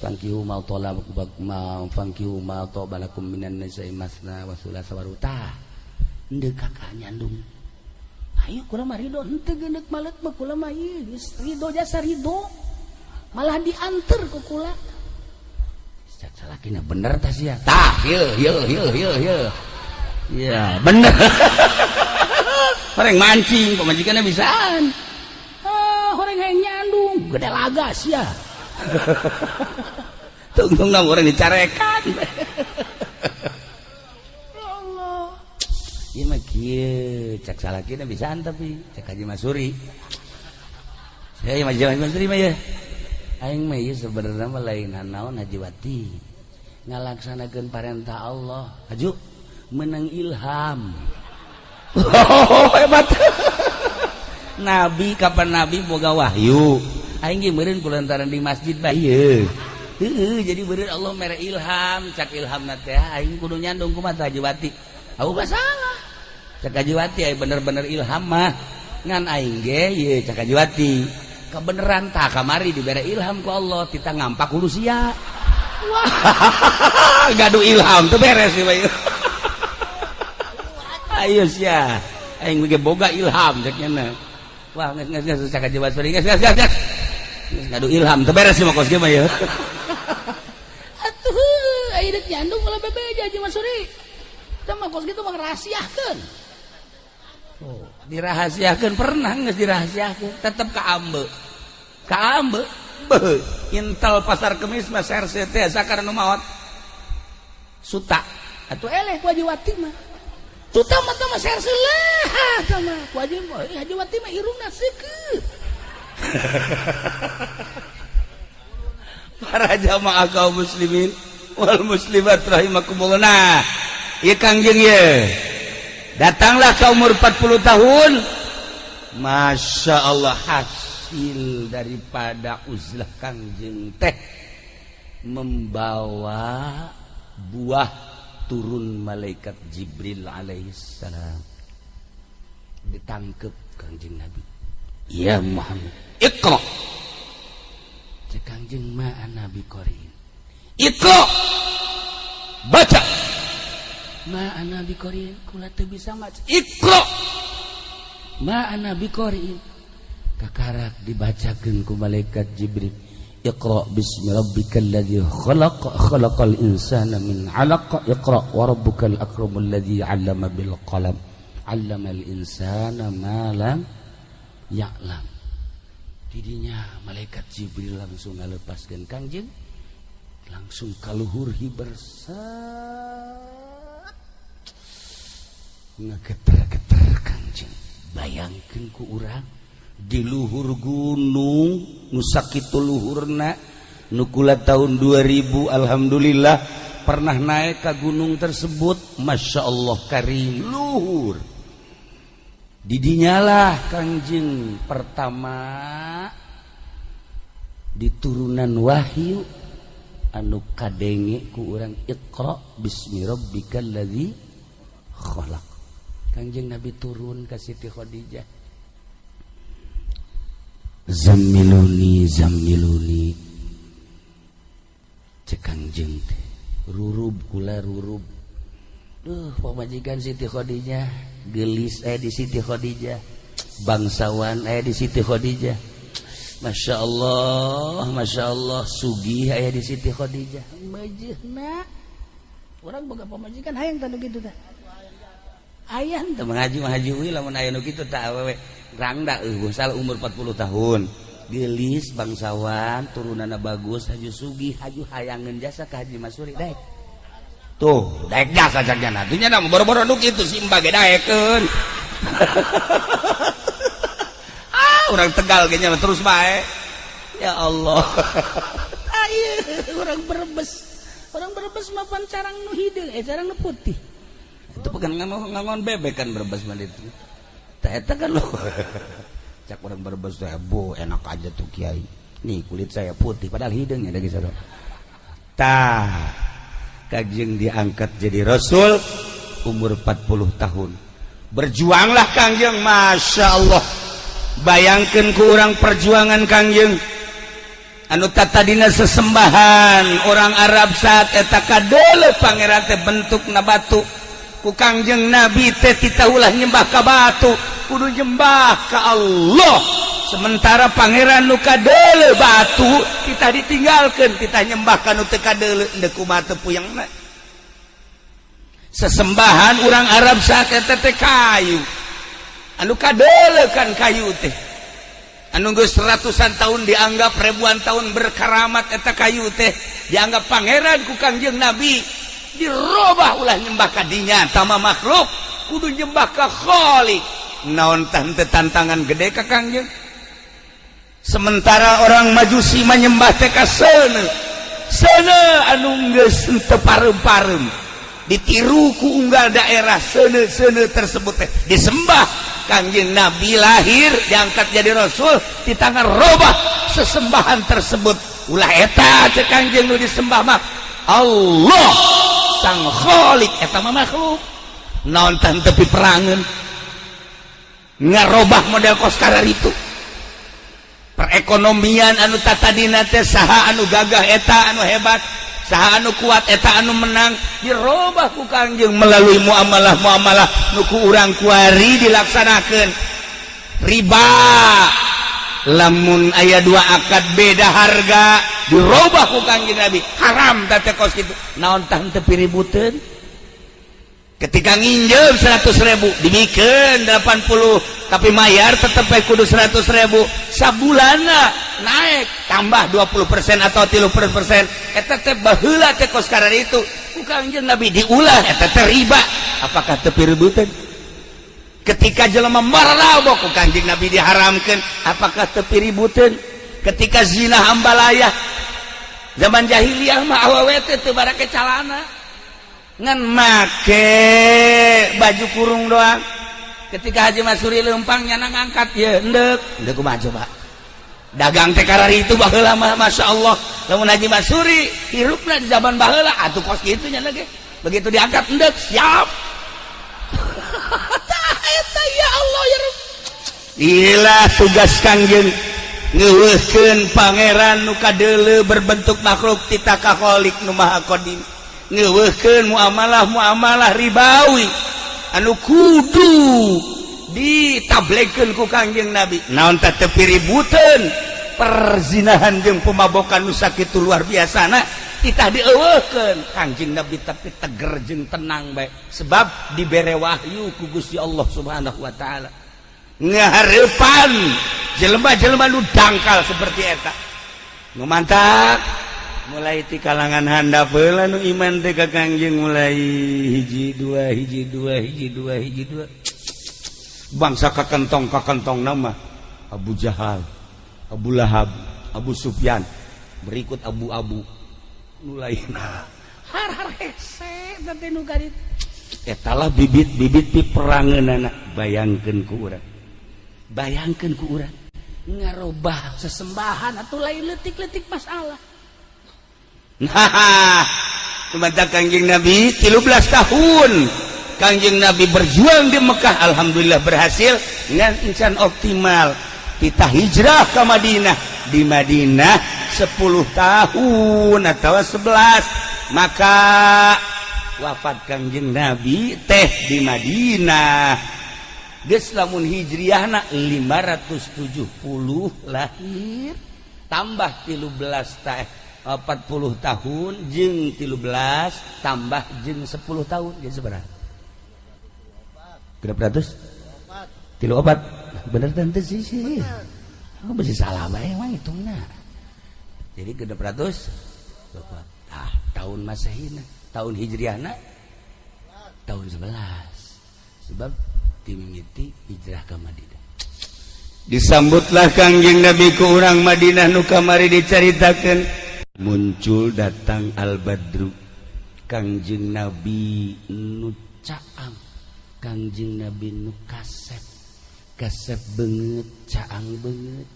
Fankihu ma talab ma fankihu ma tabalakum minan nisa'i masna wa thulatha wa ruba. Endek kakak nyandung. Ayo kula mah ridho henteu geundeuk malet mah kula mah ieu geus ridho jasa ridho. Malah dianter ku kula. Cak salakina bener tah sia. Tah ieu ieu ieu ieu ieu. Iya, bener. Horeng mancing pamajikanna bisaan. Ah, horeng hayang nyandung, gede laga sia. Tungtung orang dicarekan. Ya Allah. Ieu mah kieu, cak salakina bisaan tapi cak Haji Masuri. Saya Haji Masuri mah ya. Aing mah ieu sebenarnya mah lain naon Haji Wati. Ngalaksanakeun parentah Allah. Haju menang ilham. Oh, hebat. Nabi kapan Nabi boga wahyu. Aing ge meureun kulantaran di masjid bae ieu. Heueuh, jadi meureun Allah mere ilham, cak ilhamna teh aing kudu nyandung kumaha Haji Wati. Aku mah salah. Cak Haji Wati aya bener-bener ilham mah. Ngan aing ge ieu cak Haji Wati. Kebeneran tah kamari dibere ilham ku Allah tita ngampak kudu sia. Wah, gaduh ilham teu beres ieu mah. Ayo sia. Aing ge boga ilham cek nya. Wah, geus geus geus cak Haji Wati geus geus geus. Ngadu ilham teu beres mah kos ge mah ya. Atuh, aya deuk nyandung ulah bebeja Haji Masuri. Teh mah kos kitu mah ngrahasiakeun. Oh, dirahasiakeun pernah geus dirahasiakeun, tetep kaambe. Kaambe. Beuh, intel pasar kemis mah serse teh sakar nu maot. Suta. Atuh eleh ku Haji Wati mah. Suta mah teh mah serse lah tah mah. Ku Haji Haji Wati mah irungna seukeut. Para jamaah kaum muslimin wal muslimat rahimakumullah. Nah, ieu Kangjeng ye. Datanglah ke umur 40 tahun. Masya Allah, hasil daripada uzlah Kangjeng teh membawa buah turun malaikat Jibril alaihissalam. Ditangkep Kangjeng Nabi. Ya Muhammad, Iqra. Cek Kangjeng ma ana biqariin. Iqra. Baca. Ma ana biqariin, kula teu bisa maca. Iqra. Ma ana biqariin. Kakarak dibacakeun ku malaikat Jibril. Iqra bismi rabbikal ladzi khalaq, khalaqal insana min 'alaq. Iqra wa rabbukal akramul ladzi 'allama bil qalam. 'Allamal insana ma lam ya'lam. Didinya malaikat Jibril langsung ngalepaskeun Kangjeng, langsung kaluhur hiber set ngegeter-geter Kangjeng. Bayangkeun ku urang di luhur gunung nu sakitu luhurna nu kula tahun 2000 alhamdulillah pernah naik ke gunung tersebut. Masya Allah karim luhur. Didinyalah Kangjeng pertama diturunan wahyu anu kadenge ku urang Iqra bismi rabbikal ladzi khalaq. Kangjeng Nabi turun ka Siti Khadijah. Zammiluni zammiluni. Cek Kangjeng teh rurub kula rurub. Duh, pamajikan Siti Khadijah gelis di Siti Khadijah, bangsawan di Siti Khadijah. Masya Allah, Masya Allah, sugih aya di Siti Khadijah. Mejehna urang boga pamajikan hayang tah nu kitu tah. Aya teu mengaji mah haji we, lamun aya nu kitu tah, awewe rangda eueuh salah umur 40 tahun, gelis, bangsawan, turunanna bagus, haju sugih, haju hayangeun jasa ka Haji Masuri, daek tuh, daek jasa jana atuh nya, boro-boro nu kitu si ge daekeun. Ah, urang Tegal ge nya terus bae, ya Allah. Ayo, orang Brebes, orang Brebes mah pan carang nu hideung, eh, carang nu putih. Itu bukan ngangon, ngangon bebek kan Brebes mah itu. Tah, eta kan lo cak orang Brebes teh, "Bu, enak aja tuh kiai nih, kulit saya putih," padahal hideungnya lagi sado. Tah, Kangjeng diangkat jadi rasul umur 40 tahun. Berjuanglah Kangjeng, Masya Allah. Bayangkan ku urang perjuangan Kangjeng anu tadina sesembahan orang Arab saat eta kadeuleu pangeran teh bentukna batu. Ku Kangjeng Nabi teh titah ulah nyembah ka batu, kudu nyembah ka Allah. Sementara pangeran nu kadeuleu batu kita ditinggalkan, kita nyembah ka nu teu kadeuleu, endek kumaha teu puyengna? Sesembahan orang Arab saat eta teh kayu, anu kadeuleu kan kayu teh anu geus ratusan tahun, dianggap ribuan tahun berkaramat. Eta kayu teh dianggap pangeran, ku Kangjeng Nabi dirobah, ulah nyembah ka dinya tama makhluk, kudu nyembah ka Khalik. Naon tante tantangan gede ka Kangjeng? Sementara orang Majusi menyembah teh ka seuneu, seuneu anu geus teu pareum-pareum, ditiru ku unggal daerah, seuneu-seuneu tersebut teh disembah. Kangjeng Nabi lahir, diangkat jadi rasul, di tangan robah sesembahan tersebut. Ulah eta, cek Kangjeng, nu disembah mah Allah sang Khalik, eta mah makhluk. Naon tepi perangan ngarobah model kos itu perekonomian anu tatadina teh saha anu gagah eta anu hebat, saha anu kuat eta anu menang, dirobah ku Kangjeng melalui muamalah muamalah nu ku urang kuari dilaksanakan. Riba, lamun aya dua akad beda harga, dirobah ku Kangjeng Nabi, haram teh kos kitu. Naon tah tepi ributeun? Ketika nginjem 100.000, dibikin 80, tapi mayar tetep kudu 100.000. Sabulana naik tambah 20% atau 30%. Eta teh baheula teh kos itu ku Kangjeng Nabi diulah, eta teh riba. Apakah tepi ributan? Ketika jelema marabok, ku Kangjeng Nabi diharamkan. Apakah tepi ributan? Ketika zina hambalaya, zaman jahiliyah mah awewe teh teu barake calana, ngan make baju kurung doang. Ketika Haji Masuri lempang, nyana ngangkat ya endek endek, kumaha coba dagang teh karari itu baheula mah? Masya Allah, lamun Haji Masuri hirupna di zaman baheula atuh kos kitu nya ge, begitu diangkat endek siap. Tah eta, ya Allah, ya Rabb. Inilah tugas Kangjeng, ngeuweuhkeun pangeran nu kadeuleu berbentuk makhluk titah ka Khalik nu Maha Qadim, ngeuweuhkeun muamalah muamalah ribawi anu kudu ditablekeun ku Kangjeng Nabi. Naon tah tepi ributeun? Perzinahan jeung pemabokan nu sakitu luar biasana titah dieuweuhkeun Kangjeng Nabi, tapi teger jeung tenang bae sebab dibere wahyu ku Gusti Allah Subhanahu wa taala. Ngahareupan jelema-jelema nu dangkal seperti eta nu mantap, mulai ti kalangan handap heula nu iman teh ka Kangjeng, mulai hiji dua, hiji dua, hiji dua, hiji dua, bangsa kakentong kakentong nama Abu Jahal, Abu Lahab, Abu Sufyan, berikut Abu-abu nu lainna. Har har hese teh nu garit. Etalah bibit-bibit di perangan. Bayangkeun ku urang, bayangkeun ku urang. Ngarobah sesembahan atau lain letik-letik masalah. Nah, sementara Kangjeng Nabi 13 tahun Kangjeng Nabi berjuang di Mekah, alhamdulillah berhasil ngan encan optimal. Kita hijrah ke Madinah, di Madinah 10 tahun atau 11, maka wafat Kangjeng Nabi teh di Madinah. Geus lamun hijriahna 570 lahir, tambah 13 ta 40 tahun jeung 13, tambah jeung 10 tahun, jadi seberapa? 634. Bener tante sih sih. Aku masih salah bae emang hitungna. Jadi 604. Ah, tahun Masehina, tahun Hijriahna tahun 11. Sebab dimimiti hijrah ke Madinah. Disambutlah Kangjeng Nabi ku urang Madinah nu kamari dicaritakeun. Muncul datang Al-Badru. Kangjeng Nabi nu caang, Kangjeng Nabi nu kasep. Kasep beungeut, caang beungeut.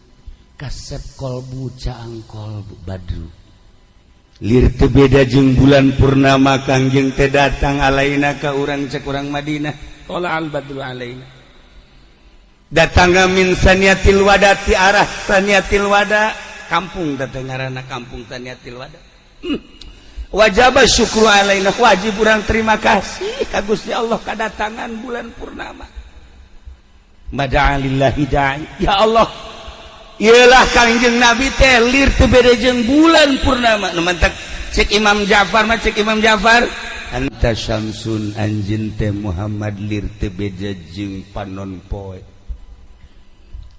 Kasep kolbu, caang kolbu, Badru. Lir teu beda jeung bulan purnama Kangjeng teh datang alaina ka urang, cek urang Madinah. Qala al badru alaina. Datang min saniyatil wada, ti arah saniyatil wada, kampung datang ngaranna kampung saniyatil wada. Wajib syukru alaina, wajib urang terima kasih ka Gusti Allah kedatangan bulan purnama. Mada'alillahi da'i. Ya Allah, iyalah Kangjeng Nabi teh lir teu beda jeung bulan purnama. Nu mantak cek Imam Ja'far mah, cek Imam Ja'far, anta syamsun, anjeun teh Muhammad lir teu beda jeung panon poe.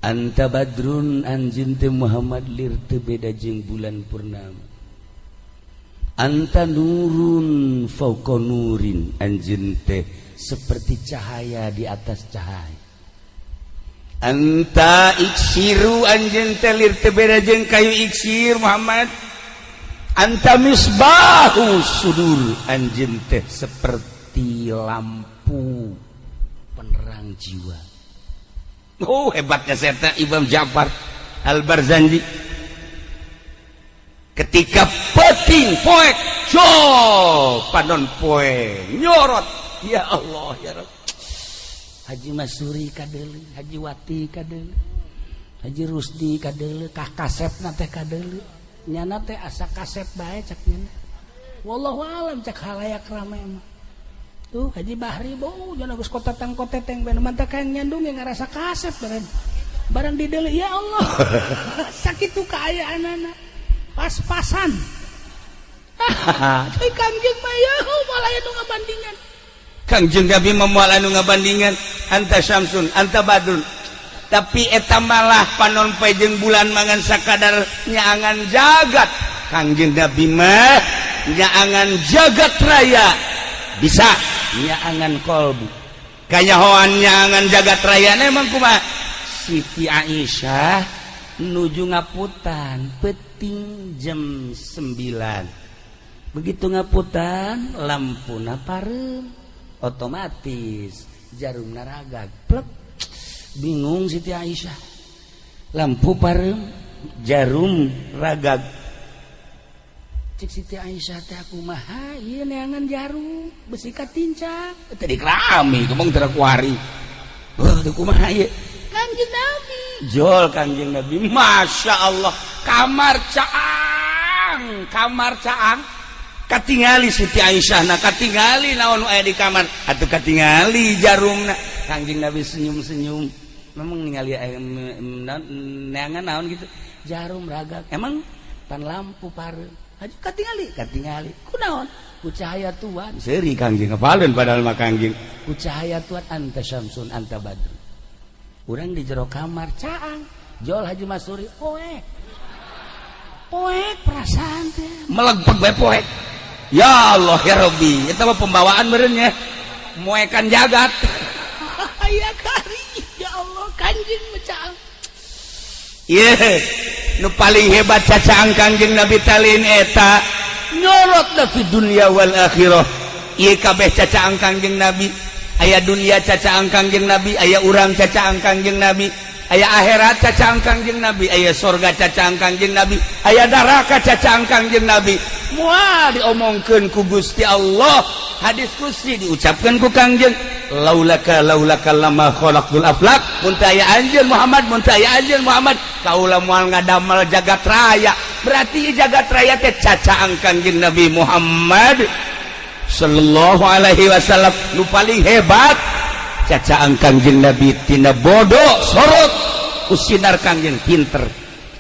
Anta badrun, anjeun teh Muhammad lir teu beda jeung bulan purnama. Anta nurun fauqa nurin, anjeun teh seperti cahaya di atas cahaya. Anta iksiru, anjeun teh lir teu beda jeung kayu iksir Muhammad. Anta misbahu sudur, anjeun teh seperti lampu penerang jiwa. Oh, hebatnya saya Imam Ja'far Al-Barzanji. Ketika peting poek jo panon poe nyorot, ya Allah ya Rabb. Haji Masuri kadeuleu, Haji Wati kadeuleu, Haji Rusdi kadeuleu, kah kasepna teh kadeuleu. Nyana teh asa kasep bae cak nyana. Wallahu alam cak halayak rame mah. Tuh Haji Bahri bau jangan geus kotetang koteteng ben mantak kayak nyandung yang ngerasa kasep bareng. Barang dideuleu, ya Allah. Sakitu kaayaanana. Pas-pasan. Tapi Kangjeng mah ya malah anu ngabandingan. Kangjeng Nabi mah moal anu ngabandingan, anta syamsun, anta badrun. Tapi eta malah panon poe jeung bulan mangan sakadar nyaangan jagat. Kangjeng Nabi mah nyaangan jagat raya, bisa nyaangan kolbu. Kanyahoan nyaangan jagat raya emang kumaha? Siti Aisyah nuju ngaputan peting jam 9. Begitu ngaputan lampuna pareum, otomatis jarum naragag plek. Bingung Siti Aisyah, lampu pareum, jarum ragag. Cek Siti Aisyah teh, kumaha ieu neangan jarum, besi katincak tadi kerami kemong teu kuari. Oh, teu kumaha ieu? Kangjeng Nabi jol, Kangjeng Nabi, Masya Allah, kamar caang, kamar caang, katingali Siti Aisyah. Nah, katingali naon aya di kamar atuh, katingali jarumna. Kangjeng Nabi senyum-senyum, memang ningali neangan naon gitu, jarum ragag. Emang pan lampu pareum. Haji katingali, katingali kunaon? Ku cahaya Tuhan seuri Kangjeng, ngapaleun padahal mah Kangjeng ku cahaya Tuhan. Anta syamsun, anta badru. Urang di jero kamar caang, jol Haji Masuri poek poek, perasaan teh melegpeg bae poek. Ya Allah ya Rabbi, eta mah pembawaan meureun nya moekan jagat. Ya kari, ya Allah, Kanjeng caang. Ye, nu paling hebat cacaang Kangjeng Nabi talin eta nyorot da fi dunya wal akhirah. Ieu kabeh cacaang Kangjeng Nabi. Aya dunia cacaang Kangjeng Nabi, aya urang cacaang Kangjeng Nabi, aya akhirat cacaang Kangjeng Nabi, aya sorga cacaang Kangjeng Nabi, aya neraka cacaang Kangjeng Nabi. Moal diomongkeun ku Gusti Allah, hadis qudsi diucapkan ku Kangjeng, laulaka laulaka lama khalaqtul aflak. Mun teu aya anjeun Muhammad, mun teu aya anjeun Muhammad, kaula moal ngadamel jagat raya. Berarti jagat raya teh cacaang Kangjeng Nabi Muhammad sallallahu alaihi wasallam. Nu paling hebat Cacaan Kangjeng Nabi tina bodoh sorot ku sinar Kangjeng pinter,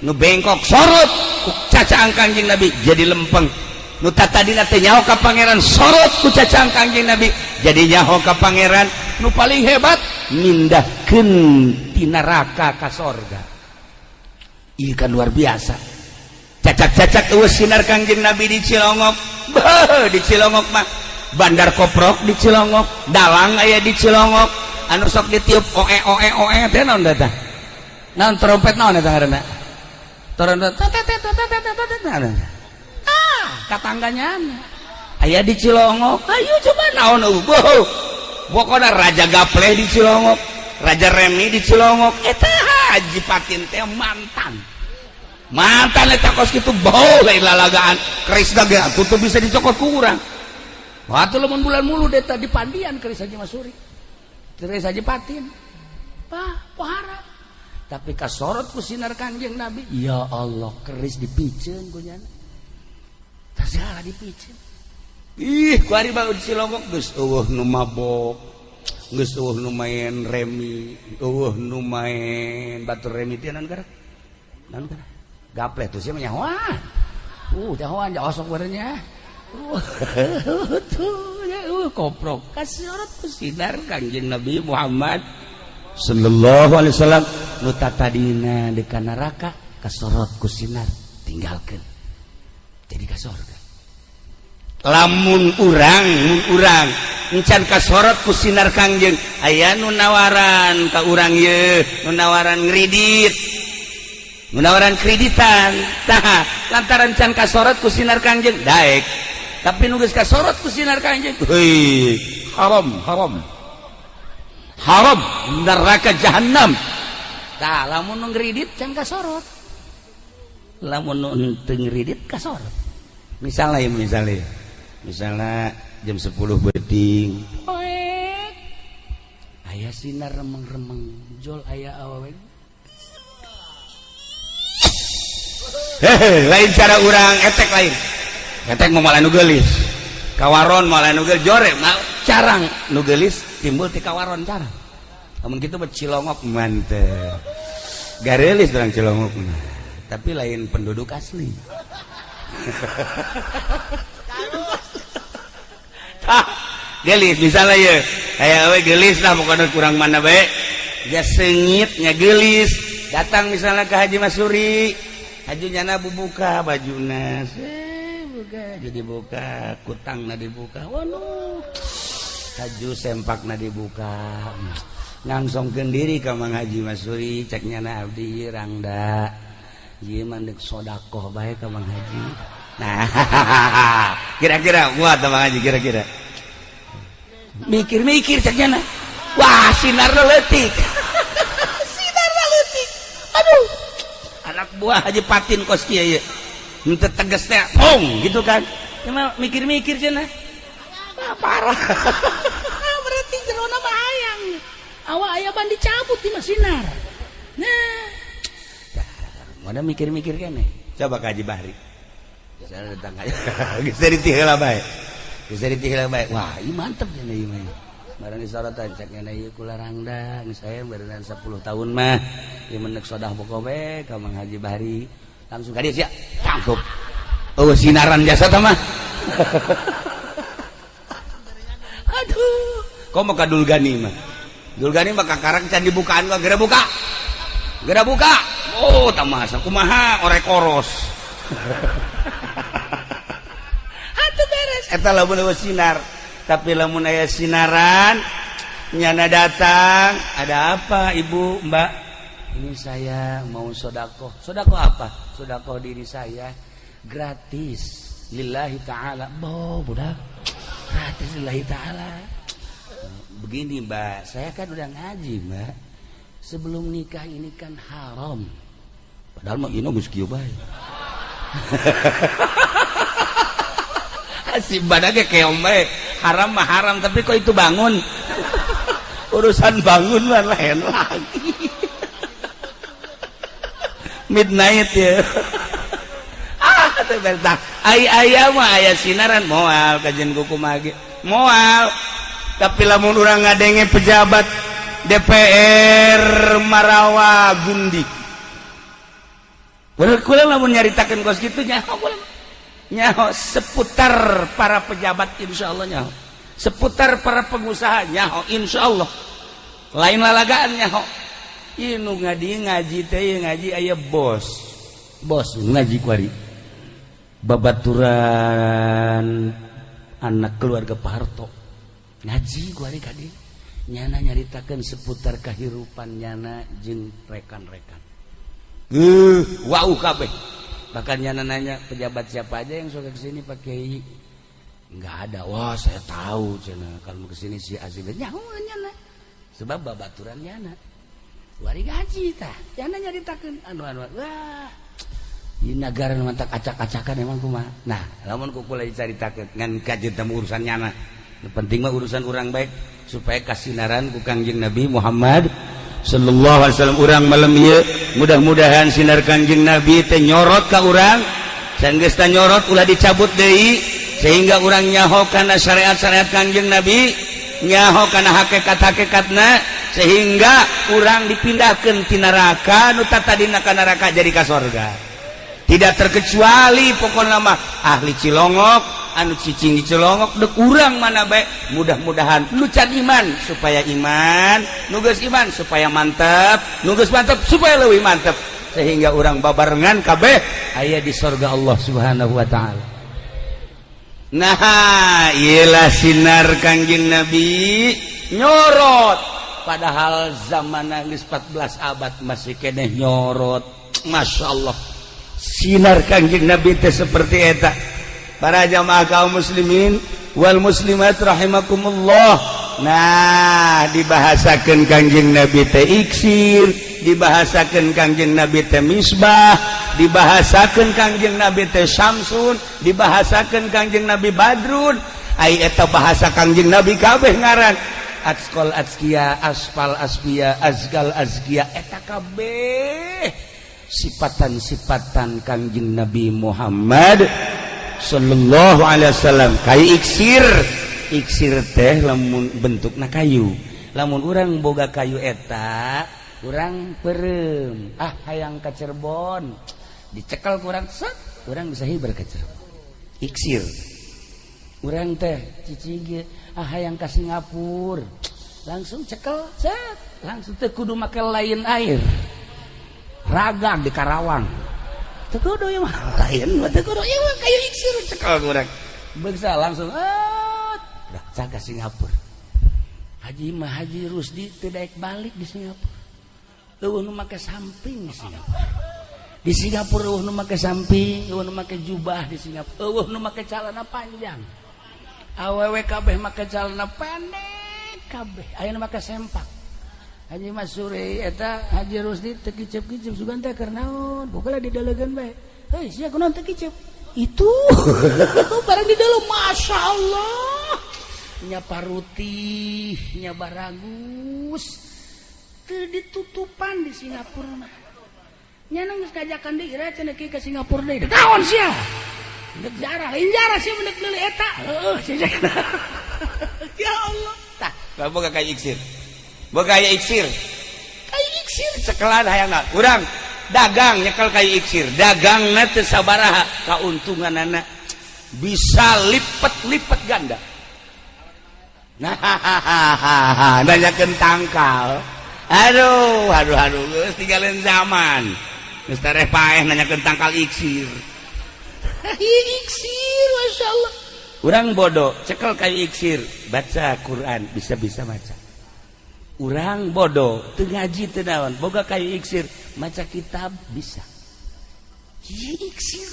nu bengkok sorot ku cacaan Kangjeng Nabi jadi lempeng, nu tatadina teh nyaho ka pangeran sorot ku cacaan Kangjeng Nabi jadi nyaho ka pangeran. Nu paling hebat mindahkeun ti neraka ka sorga. Ieu kan luar biasa. Cacak-cacak eueuh sinar Kangjeng Nabi di Cilongok. Beuh, di Cilongok mah bandar koprok di Cilongok, dalang aya di Cilongok, anu sok ditiup oe oe oe teh naon teh? Naon trompet naon eta ngaranna? Trompet. Ah, katangganya aya di Cilongok. Ayo coba naon eueuh. Pokona Raja Gapleh di Cilongok, Raja Remi di Cilongok. Eta Haji Patin teh mantan. Mantan eta kos kitu bau lain lalagaan. Keris ge atuh teu bisa dicokot ku urang. Waktu lamun bulan mulu eta di Pandian keris Haji Masuri. Keris Haji Patin. Pah, pohara. Tapi kasorot ku sinar Kangjeng Nabi. Ya Allah, keris dipiceun ku nyana. Segala dipiceun. Ih, ku ari bae di Cilongok geus eueuh nu mabok. Geus eueuh nu main remi, eueuh nu main batur remi teh naon gerak? Naon gerak? Gapleh tuh sia mah nyahoan. Nyahoan osok barenya. Tuh ya, koprok kasorot ku sinar Kangjeng Nabi Muhammad sallallahu alaihi wasallam. Nu tatadina di neraka kasorot ku sinar, tinggalkeun jadi ka sorga. Lamun urang, mun urang encan kasorot ku sinar Kangjeng, aya nu nawaran ka urang ye, nu nawaran ngredit, nu nawaran kreditan. Tah, lantaran can kasorot ku sinar Kangjeng daek, tapi nu geus kasorot ku sinar Kangjeng, heuy, haram, haram, haram, neraka jahanam. Tah, lamun nu ngredit can kasorot, lamun nu henteu ngredit kasorot. Misalnya ya, misalnya, misalnya jam 10 beuting poek aya sinar remeng-remeng jol, aya awewe. Hehe, lain cara urang etek, lain etek mau malah nu geulis kawaron, malah nu geulis jore carang, nu geulis timbul ti kawaron carang. Lamun kitu mah Cilongok mantep, garelis urang Cilongok mah, tapi lain penduduk asli. Tah, gelis misalnya ya, kayak awe gelis lah pokoknya, kurang mana bae dia sengit nya gelis, datang misalnya ke Haji Masuri. Haji nyana bubuka bajuna, buka jadi buka kutangna dibuka, waduh, haju sempakna dibuka, ngangsongkeun diri ka Mang Haji Masuri. Cek nyana, "Abdi rangda ieu mah deuk sodakoh bae ka Mang Haji." Nah, kira-kira kuat Mang Haji? Kira-kira mikir-mikir, cek nyana, "Wah, sinar leutik, sinar leutik, aduh, anak buah Haji Patin kos kieu ye henteu tegas teh pong," gitu kan. Cuma mikir-mikir cenah, ah, parah. Berarti jerona mah hayang awak aya ban dicabut di mah sinar. Nah, mana mikir-mikir kene. Coba ka Haji Bahri misalnya datang aja, geus ditihela bae, geus ditihela bae. "Wah, ieu mantep," cenah, "ieu mah." Barang disorotan, cek nyana, "Ieu kula rangda geus saya berenang 10 tahun mah ieu menek sodah pokok we ka Mang Haji Bahri." Langsung ka dieu sia cangkup. Oh, sinaran jasa tah mah. Aduh, kok mau ka Dulgani mah? Dulgani mah kakarang can dibukaan mah geura buka, geura buka. Oh, tamasa kumaha orek koros. Atuh beres eta lamun eueuh sinar. Tapi lamun aya sinaran, nyana datang, "Ada apa, Ibu, Mbak?" "Ini saya mau sodakoh." "Sodakoh apa?" "Sodakoh diri saya gratis lillahi ta'ala." Bo budak gratis lillahi ta'ala. "Begini, Mbak, saya kan udah ngaji, Mbak, sebelum nikah ini kan haram." Padahal mah ini geus kieu bae. Si badak keong bae. Haram mah haram, tapi kok itu bangun, urusan bangun mah lain lagi, midnight ya. Ah, teh bertah. Ai aya mah aya sinaran moal kajian kuku mage moal. Tapi lamun urang ngadenge pejabat DPR marawa gundik. Bener, kula lamun nyaritakeun kos kitu nyaho kula. Nyaho seputar para pejabat, insyaallah nyaho. Seputar para pengusaha nyaho, insyaallah. Lain lalagaan nyaho. Ieu nu ngaji ngaji teh ngaji aya bos. Bos ngaji kuari. Babaturan anak keluarga Pak Harto. Ngaji kuari ka dieu. Nyana nyaritakeun seputar kehidupan nyana jeung rekan-rekan. Wow kabeh. Bahkan nyana nanya, pejabat siapa aja yang suka kesini pakai? Nggak ada. Wah, saya tahu cenah kalau mau kesini si Azib nyaho nyana. Sebab babaturan nyana. Wari gaji tah. Nyana nyaritakeun anu-anu. Wah. Di negara nu mantak acak-acakan emang kumaha. Nah, lamun ku kula dicaritakeun ngan kajeun teh urusan nyana. Nu penting mah urusan urang baik supaya kasinaran ku Kangjeng Nabi Muhammad sallallahu alaihi wasallam. Urang malam ieu mudah-mudahan sinar Kangjeng Nabi teh nyorot ka urang. Sanggeus teh nyorot, ulah dicabut deui, sehingga urang nyaho kana syariat-syariat Kangjeng Nabi, nyaho kana hakikat-hakikatna, sehingga urang dipindahkeun ti neraka nu tadina ka neraka jadi ka sorga. Tidak terkecuali pokokna mah ahli Cilongok, anu cicing di Cilongok, dek urang mana baik, mudah-mudahan nu can iman supaya iman, nu geus iman supaya mantep, nu geus mantep supaya leuwih mantep, sehingga urang babarengan kabeh aya di sorga Allah Subhanahu wa Ta'ala. Nah, iyalah sinar Kangjeng Nabi nyorot, padahal zaman geus 14 abad masih keneh nyorot. Masya Allah, sinar Kangjeng Nabi teh seperti eta. Para jamaah kaum muslimin wal muslimat rahimakumullah. Nah, dibahasakan Kangjeng Nabi teh iksir, dibahasakan Kangjeng Nabi teh misbah, dibahasakan Kangjeng Nabi teh syamsun, dibahasakan Kangjeng Nabi badrun. Ai eta bahasa Kangjeng Nabi kabeh ngaran atqal atqiya, asfal asfiya, azkal azkiya, eta kabeh sifatan-sifatan Kangjeng Nabi Muhammad sallallahu alaihi wasallam. Kayu iksir, iksir teh lamun bentukna kayu, lamun urang boga kayu eta, urang perem, ah, hayang ka Cirebon, dicekal kurang set, urang bisa hiber ke Cirebon. Iksir urang teh cicing, ah, hayang ka Singapura, langsung cekel set, langsung teh kudu make lain air ragang di Karawang, teu kudu ya mah lain mah teu kudu ya mah kayu iksir cekel kurang bisa langsung, ah, ke Singapura. Haji mah Haji Rusdi tidak balik di Singapura. Euweuh nu make samping di Singapura. Di Singapura euweuh nu make samping, euweuh nu make jubah di Singapura, euweuh nu make celana panjang. Awewe kabeh make celana pendek kabeh, aya nu make sempak. Haji Masuri eta Haji Rusdi teu kicep-kicep, sugan teh keur naon? Pokoknya didelegeun bae. Heuy, sia kunaon teu kicep? Itu barang di dalam, Masya Allah, nya parutih nya baragus, teu ditutupan di Singapura mah. Nya geus kajakan deui ira cenah ke Singapura deui. Naon sia? Dek jarah, lain jarah sia mendek meuli eta. Heuh, sia. Ya Allah. Tah, boga kayu iksir. Boga kayu iksir. Kayu iksir. Cekelan hayangna. Urang dagang nyekel kayu iksir. Dagangna teu sabaraha, kauntunganana bisa lipet-lipet ganda. Nah, nanyakeun tangkal. Aduh, aduh, aduh, geus tinggalin zaman. Geus tereh paeh nanyakeun tangkal iksir. Iksir, Masya Allah. Urang bodoh, cekel kayu iksir, baca Quran, bisa-bisa baca. Urang bodoh, teu ngaji teu naon, boga kayu iksir, maca kitab bisa. Iksir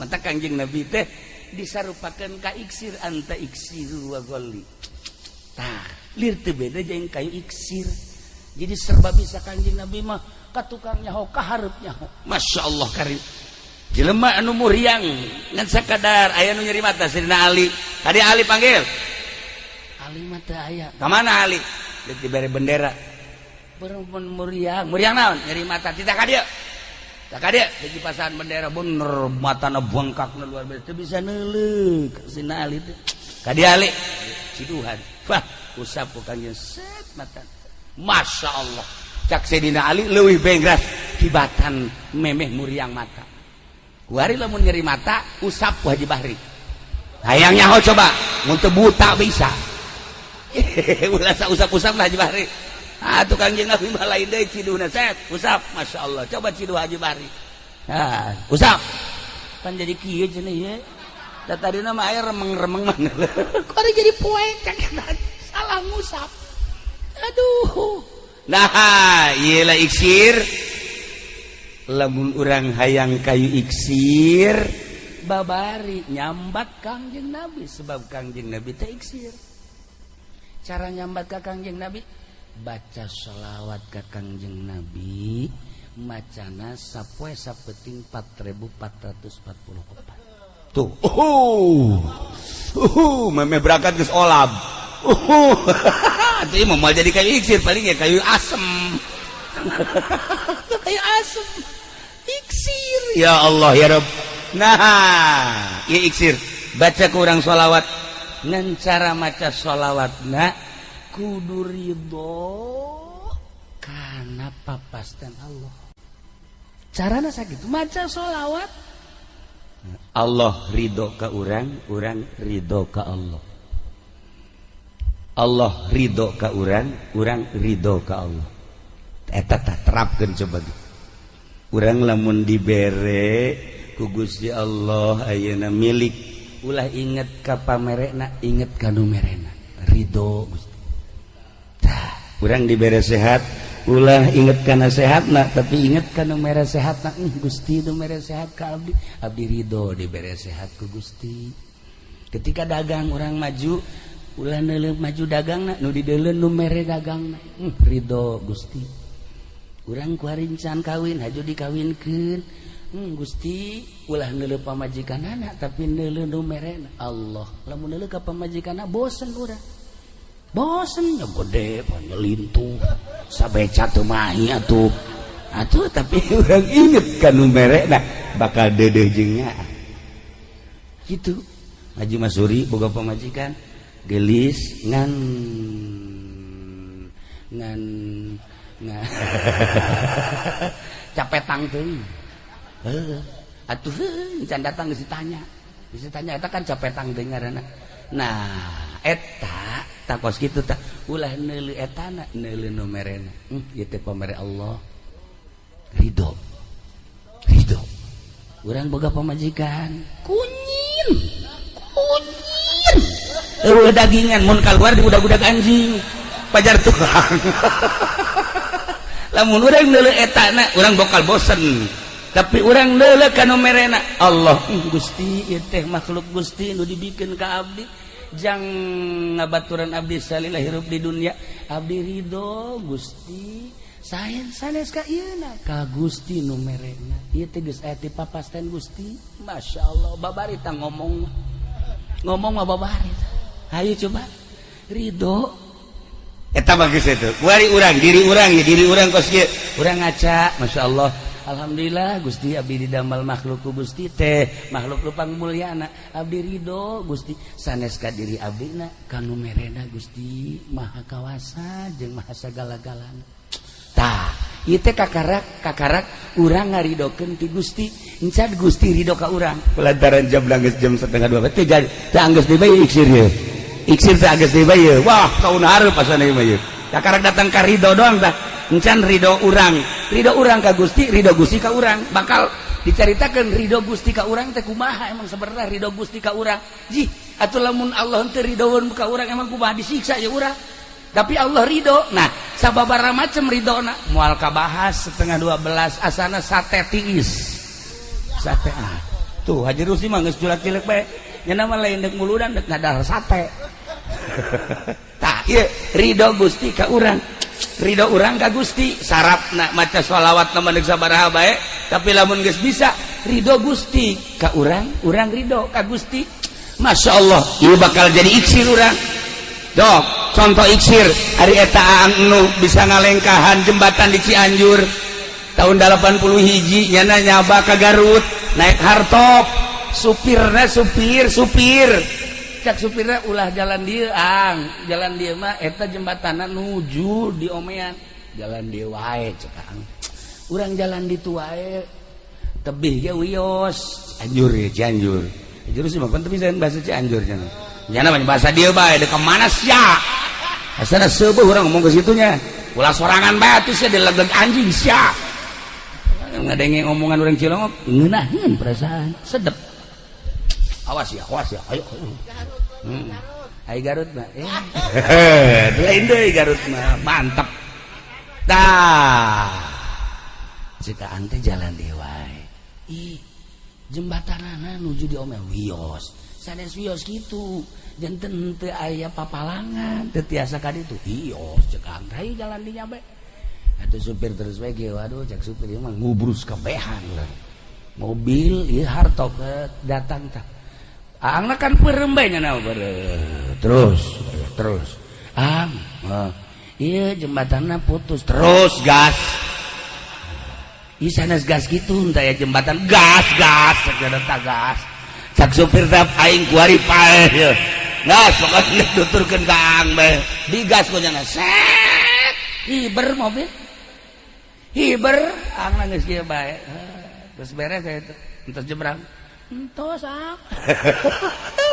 mata Kangjeng Nabi teh disarupakeun ka iksir, anta iksiru wa ghalli. Tah, lir teu beda jeung kayu iksir. Jadi serba bisa Kangjeng Nabi mah, ka tukang nyaho, ka hareup nyaho. Masya Allah karim. Jelema anu muriang ngan sakadar aya nu nyeri mata, Sidina Ali. Tadi Ali panggil. Ali mah teu aya. Ka mana Ali? Deuk dibere bendera. Berempun muriang. Muriang naon? Nyeri mata. Titah ka dieu. Tah ka dieu dikipasan bendera, bener matana bengkakna luar biasa. Teu bisa neuleuk Sidina Ali teh. Ka dieu Ali. Ciduhan. Wah, Usap ku Kangjeng, set mata. Masya Allah, cak Sayyidina Ali leuwih bengras tibatan memeh muriang mata. Kuari lamun nyeri mata, usap ku Haji Bahri. Hayang nyaho coba, mun teu buta bisa. Ulah usap-usap lah Haji Bahri. Ah, tukang jeung abi mah lain deui ciduhna, set usap. Masya Allah, coba ciduh Haji Bahri. Ah, usap pan jadi kieu cenah ieu. Da tadina mah aya remeng-remeng mah. Kok ada jadi poek, salah ngusap. Aduh. Nah, ieu lah iksir. Lamun urang hayang kayu iksir, babari nyambat Kangjeng Nabi, sebab Kangjeng Nabi teh iksir. Cara nyambat ka Kangjeng Nabi, baca sholawat ka Kangjeng Nabi, macana sapoe sapeting 4444. Tuh, meme berangkat geus olab. Itu mau jadi kayu iksir, paling ya kayu asem. Kayu asem. Iksir. Ya Allah ya Rabb. Nah, ya iksir. Baca kurang sholawat. Ngan cara maca sholawat na kudu ridho kana papasten Allah. Carana sakitu maca sholawat. Allah ridho ka urang, urang ridho ka Allah. Allah ridho ka urang, urang ridho ka Allah. Eta tah terapkeun coba. Urang lamun dibere ku Gusti Allah ayeuna milik, ulah inget ka pamerena, inget ka nu merena. Ridho Gusti. Tah, urang dibere sehat, ulah inget kana sehatna, tapi inget ka nu mere sehatna. Gusti nu mere sehat ka abdi, abdi ridho dibere sehat ku Gusti. Ketika dagang urang maju, ulah neuleuh maju dagangna, nu dideuleu nu mere dagangna. Ridho Gusti. Urang kuari can kawin, haju dikawinkeun. Gusti, ulah neuleuh pamajikanana, tapi neuleuh nu merena Allah. Lamun neuleuh ka pamajikanna, bosen urang. Bosen nya, gede panyelintuh sabeca teu mahi atuh. Atuh, tapi urang inget ka nu merena, bakal deudeuh jeung nyaah. Gitu. Haji Masuri boga pamajikan gelis, ngan ngan ngan capetang teuing. Heuh, atuh heuh, can datang geus ditanya. Geus ditanya eta kan capetang teuing ngaranna. Nah, eta tah kos kitu tah, ulah neuleuh etana, neuleuh nu merena. Ieu teh pamere Allah. Ridho. Ridho. Urang boga pamajikan kunyin. Kunyin. Eueuh dagingan, mun kaluar di budak-budak anjing. Pajar tukang. Lamun urang neuleuh etana, urang bakal bosen. Tapi urang neuleuh ka nu merena Allah. Gusti, ieu teh makhluk Gusti nu dibikeun ka abdi jang ngabaturan abdi salila hirup di dunia. Abdi ridho Gusti. Saen sanes ka ieuna, ka Gusti nu merena. Ieu teh geus aya ti papasten Gusti. Masya Allah, babari tah ngomong. Ngomong mah babari. Hayu coba ridho. Eta bagus itu. Kuari urang, diri urang ya, diri urang kos kieu. Urang ngaca, Masya Allah. Alhamdulillah Gusti, abdi didamel makhluk ku Gusti teh, makhluk lupang mulyana. Abdi ridho Gusti, sanes ka diri abdi na, ka nu merena. Gusti Maha Kawasa jeung Maha sagala-galana. Tah, ieu teh kakarak kakarak urang ngaridokeun ti Gusti, encan Gusti ridho ka urang. Lantaran jam geus jam 1.30 teh jadi teh anggeus deui bae iksir ye. Iksir teh anggeus deui bae ye. Wah, kaun hareup asana ieu mah ye. Kakarak datang ka ridho doang tah. Encan ridho urang, ridho urang ka Gusti, ridho Gusti ka urang. Bakal diceritakan ridho Gusti ka urang teh kumaha. Emang sebenarnya ridho Gusti ka urang, jih atuh lamun Allah teu ridhoeun ka urang, emang kumaha? Disiksa ya urang. Tapi Allah ridho. Nah, sababaraha macam ridhona moal kabahas 11.30. Asana sate tiis, sate. Ah, tuh Haji Rusi mah geus julak cilek bae nya, mah lain dek muludan, dek ngadahar sate. Tah, ieu ridho Gusti ka urang, ridho urang ka Gusti. Sarapna maca sholawat na deuk sabaraha bae, tapi lamun geus bisa ridho Gusti ka urang, urang ridho ka Gusti, Masya Allah, ieu bakal jadi iksir urang. Dok, contoh iksir hari eta Aang nu bisa ngalengkahan jembatan di Cianjur tahun 80 hiji, nyana nyaba ka Garut naik hartop, supirna supir supir. Cak supirna, "Ulah jalan dieu, Ang. Jalan dieu mah eta jembatanna nuju di omean. Jalan dieu wae," cek Ang. "Urang jalan ditu wae, tebih ge wios." Cianjur ya, Cianjur. Cianjur sih mah tapi bahasa Cianjur cenah. Nyana mah bahasa dieu bae, deuk mana sia. Asana seubeuh urang ngomong ke situnya. Ulah sorangan bae atuh sia, dilegeg anjing sia. Ngadenge omongan orang Cilongok ngeunaheun perasaan sedep. Awas ya, awas ya, ayo. Ai Garut mah lain deui, Garut mah mantap. Tah, cek Aang teh jalan deui wae. Ih, jembatanana nuju di ome wios. Sanes wios kitu, janten teu aya papalangan, teu tiasa ka ditu. Wios cek Aang, hayu jalan dinya bae. Atuh supir terus we kieu, waduh, cek supir ieu mah ngubrus kabehan lah. Mobil ieu hartop datang tah. Aangna kan peureum bae nya, terus terus. Ang, iya jembatannya putus, terus gas. Ih, sanes gas gitu, entah ya jembatan gas gas, segala tak gas. Cak supir teh, aing kuari paeh ya. Gas pokoknya tuturkeun ka Aang bae. Digas ku nya, set. Hiber mobil. Hiber, Aang geus kieu bae. Terus beres ya itu. Entos jebrang. Entos, Ang.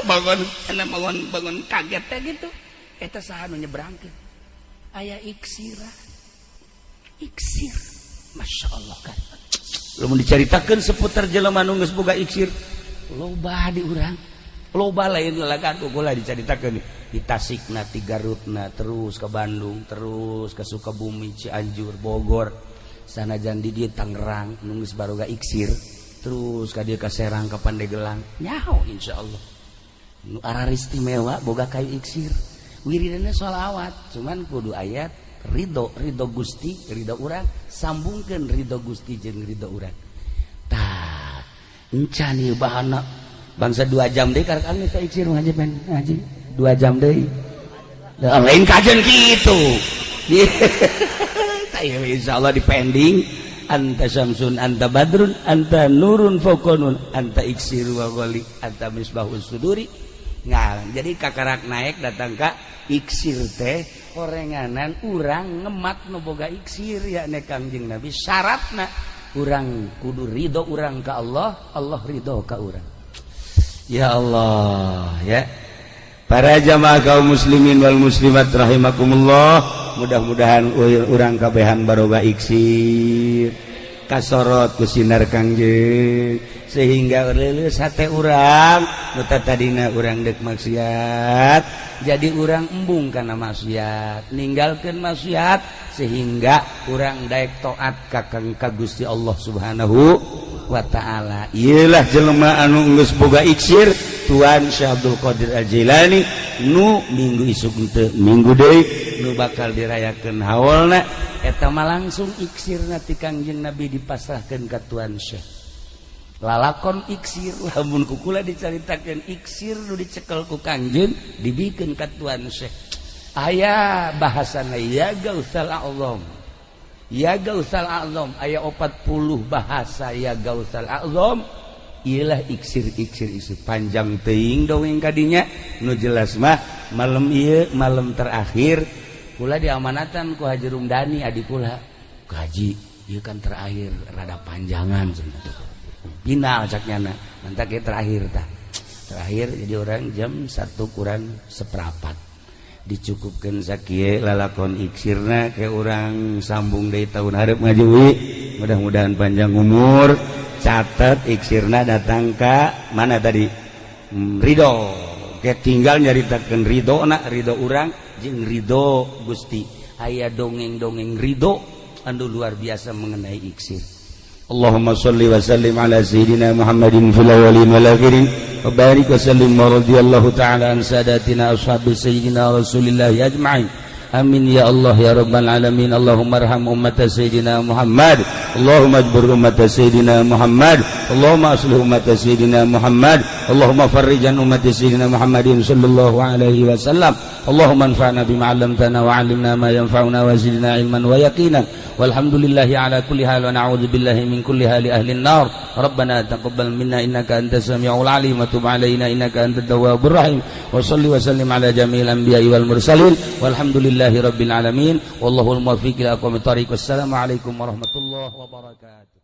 Bangun, enak bangun bangun kaget teh gitu. Eta saha nu nyebrangkeun? Aya iksira. Iksir. Masya Allah kan. Lamun dicaritakeun seputar jelema nu geus boga iksir, loba di urang. Loba, lain lalagan ku kula dicaritakeun di Tasikna, di Garutna, terus ke Bandung, terus ke Sukabumi, Cianjur, Bogor. Sanajan di dieu Tangerang nu geus baroga iksir, terus ka dieu ka Serang, ka Pandegelang. Nyaho insyaallah. Nu istimewa boga kayu iksir. Wiridana sholawat, cuman kudu ayat ridho, ridho Gusti, ridho urang, sambungkeun ridho Gusti jeung ridho urang. Tah, encan ieu bahana bangsa 2 jam deui karek geus ka iksir ngaji, pen ngaji 2 jam deui. Lain kajen kitu. Insyaallah di pending. Anta syamsun, anta badrun, anta nurun fawqa nun, anta iksir wa ghali, anta misbahus suduri. Nah, jadi kakarak naik datang ka iksir teh orenganan urang ngemat nu boga iksir, yakni Kangjeng Nabi. Syaratna urang kudu ridho urang ka Allah, Allah ridho ka urang. Ya Allah ya. Para jamaah kaum muslimin wal muslimat rahimakumullah, mudah-mudahan urang kabehan baroga iksir, kasorot ku sinar Kangjeng, sehingga leuleus hate urang. Nu tadina urang dek maksiat, jadi urang embung karena maksiat, ninggalkeun maksiat, sehingga urang daek taat ka Kang ka Gusti Allah Subhanahu wa taala. Iyalah jelema anu geus boga iksir, Tuan Syekh Abdul Qadir Al-Jilani, nu minggu isuk teu minggu deui nu bakal dirayakeun haulna. Eta mah langsung iksirna ti Kangjeng Nabi dipasrahkeun ka Tuan Syekh. Lalakon iksir, lamun ku kula dicaritakeun iksir nu dicekel ku Kangjeng dibikeun ka Tuan Syekh, aya bahasana ya Gausal A'zam, ya Gausal A'zam, aya 40 bahasa ya Gausal A'zam. Iyalah iksir iksir iksir, panjang teuing dongeng kadinya. Nu jelas mah malam ieu malam terakhir kula diamanatan ku Haji Rumdani, adik kula. Haji, ieu kan terakhir, rada panjangan cenah. Final cak nyana, mantak terakhir tah. Terakhir, jadi orang jam 1 kurang seperempat dicukupkan sakieu lalakon iksirna ke orang sambung dari tahun hareup ngajuwi. Mudah-mudahan panjang umur. Catat, iksirna datang ke mana tadi? Ridho. Ke tinggal nyaritakeun ridho na, ridho urang jeung ridho Gusti. Aya dongeng-dongeng ridho anu luar biasa mengenai iksir. Allahumma salli wa sallim ala sayyidina Muhammadin fil awwalin wal akhirin wa barik wa sallim wa radhiyallahu ta'ala an sadatina ashabi sayyidina Rasulillah ajma'in. Amin ya Allah ya rabbal alamin. Allahumma arham ummata sayyidina Muhammad. Allahumma ajbur ummata sayyidina Muhammad. Allahumma aslih ummata sayyidina Muhammad. Allahumma farrijan ummati sayyidina Muhammadin sallallahu alaihi wasallam. Allahumma anfa'na bima 'allamtana wa 'allimna ma yanfa'una wa zidna ilman wa yaqinan. Walhamdulillahi ala kulli hal wa na'udzu billahi min kulli hali ahli an-nar. Rabbana taqabbal minna innaka antas samiul alim wa tub alaina innaka antat tawwabur rahim. Wa salli wa sallim ala jami'il anbiya'i wal mursalin. Walhamdulillahi rabbil alamin. Wallahul muwaffiq ila aqwamit thariq. Wassalamu alaikum warahmatullahi wabarakatuh.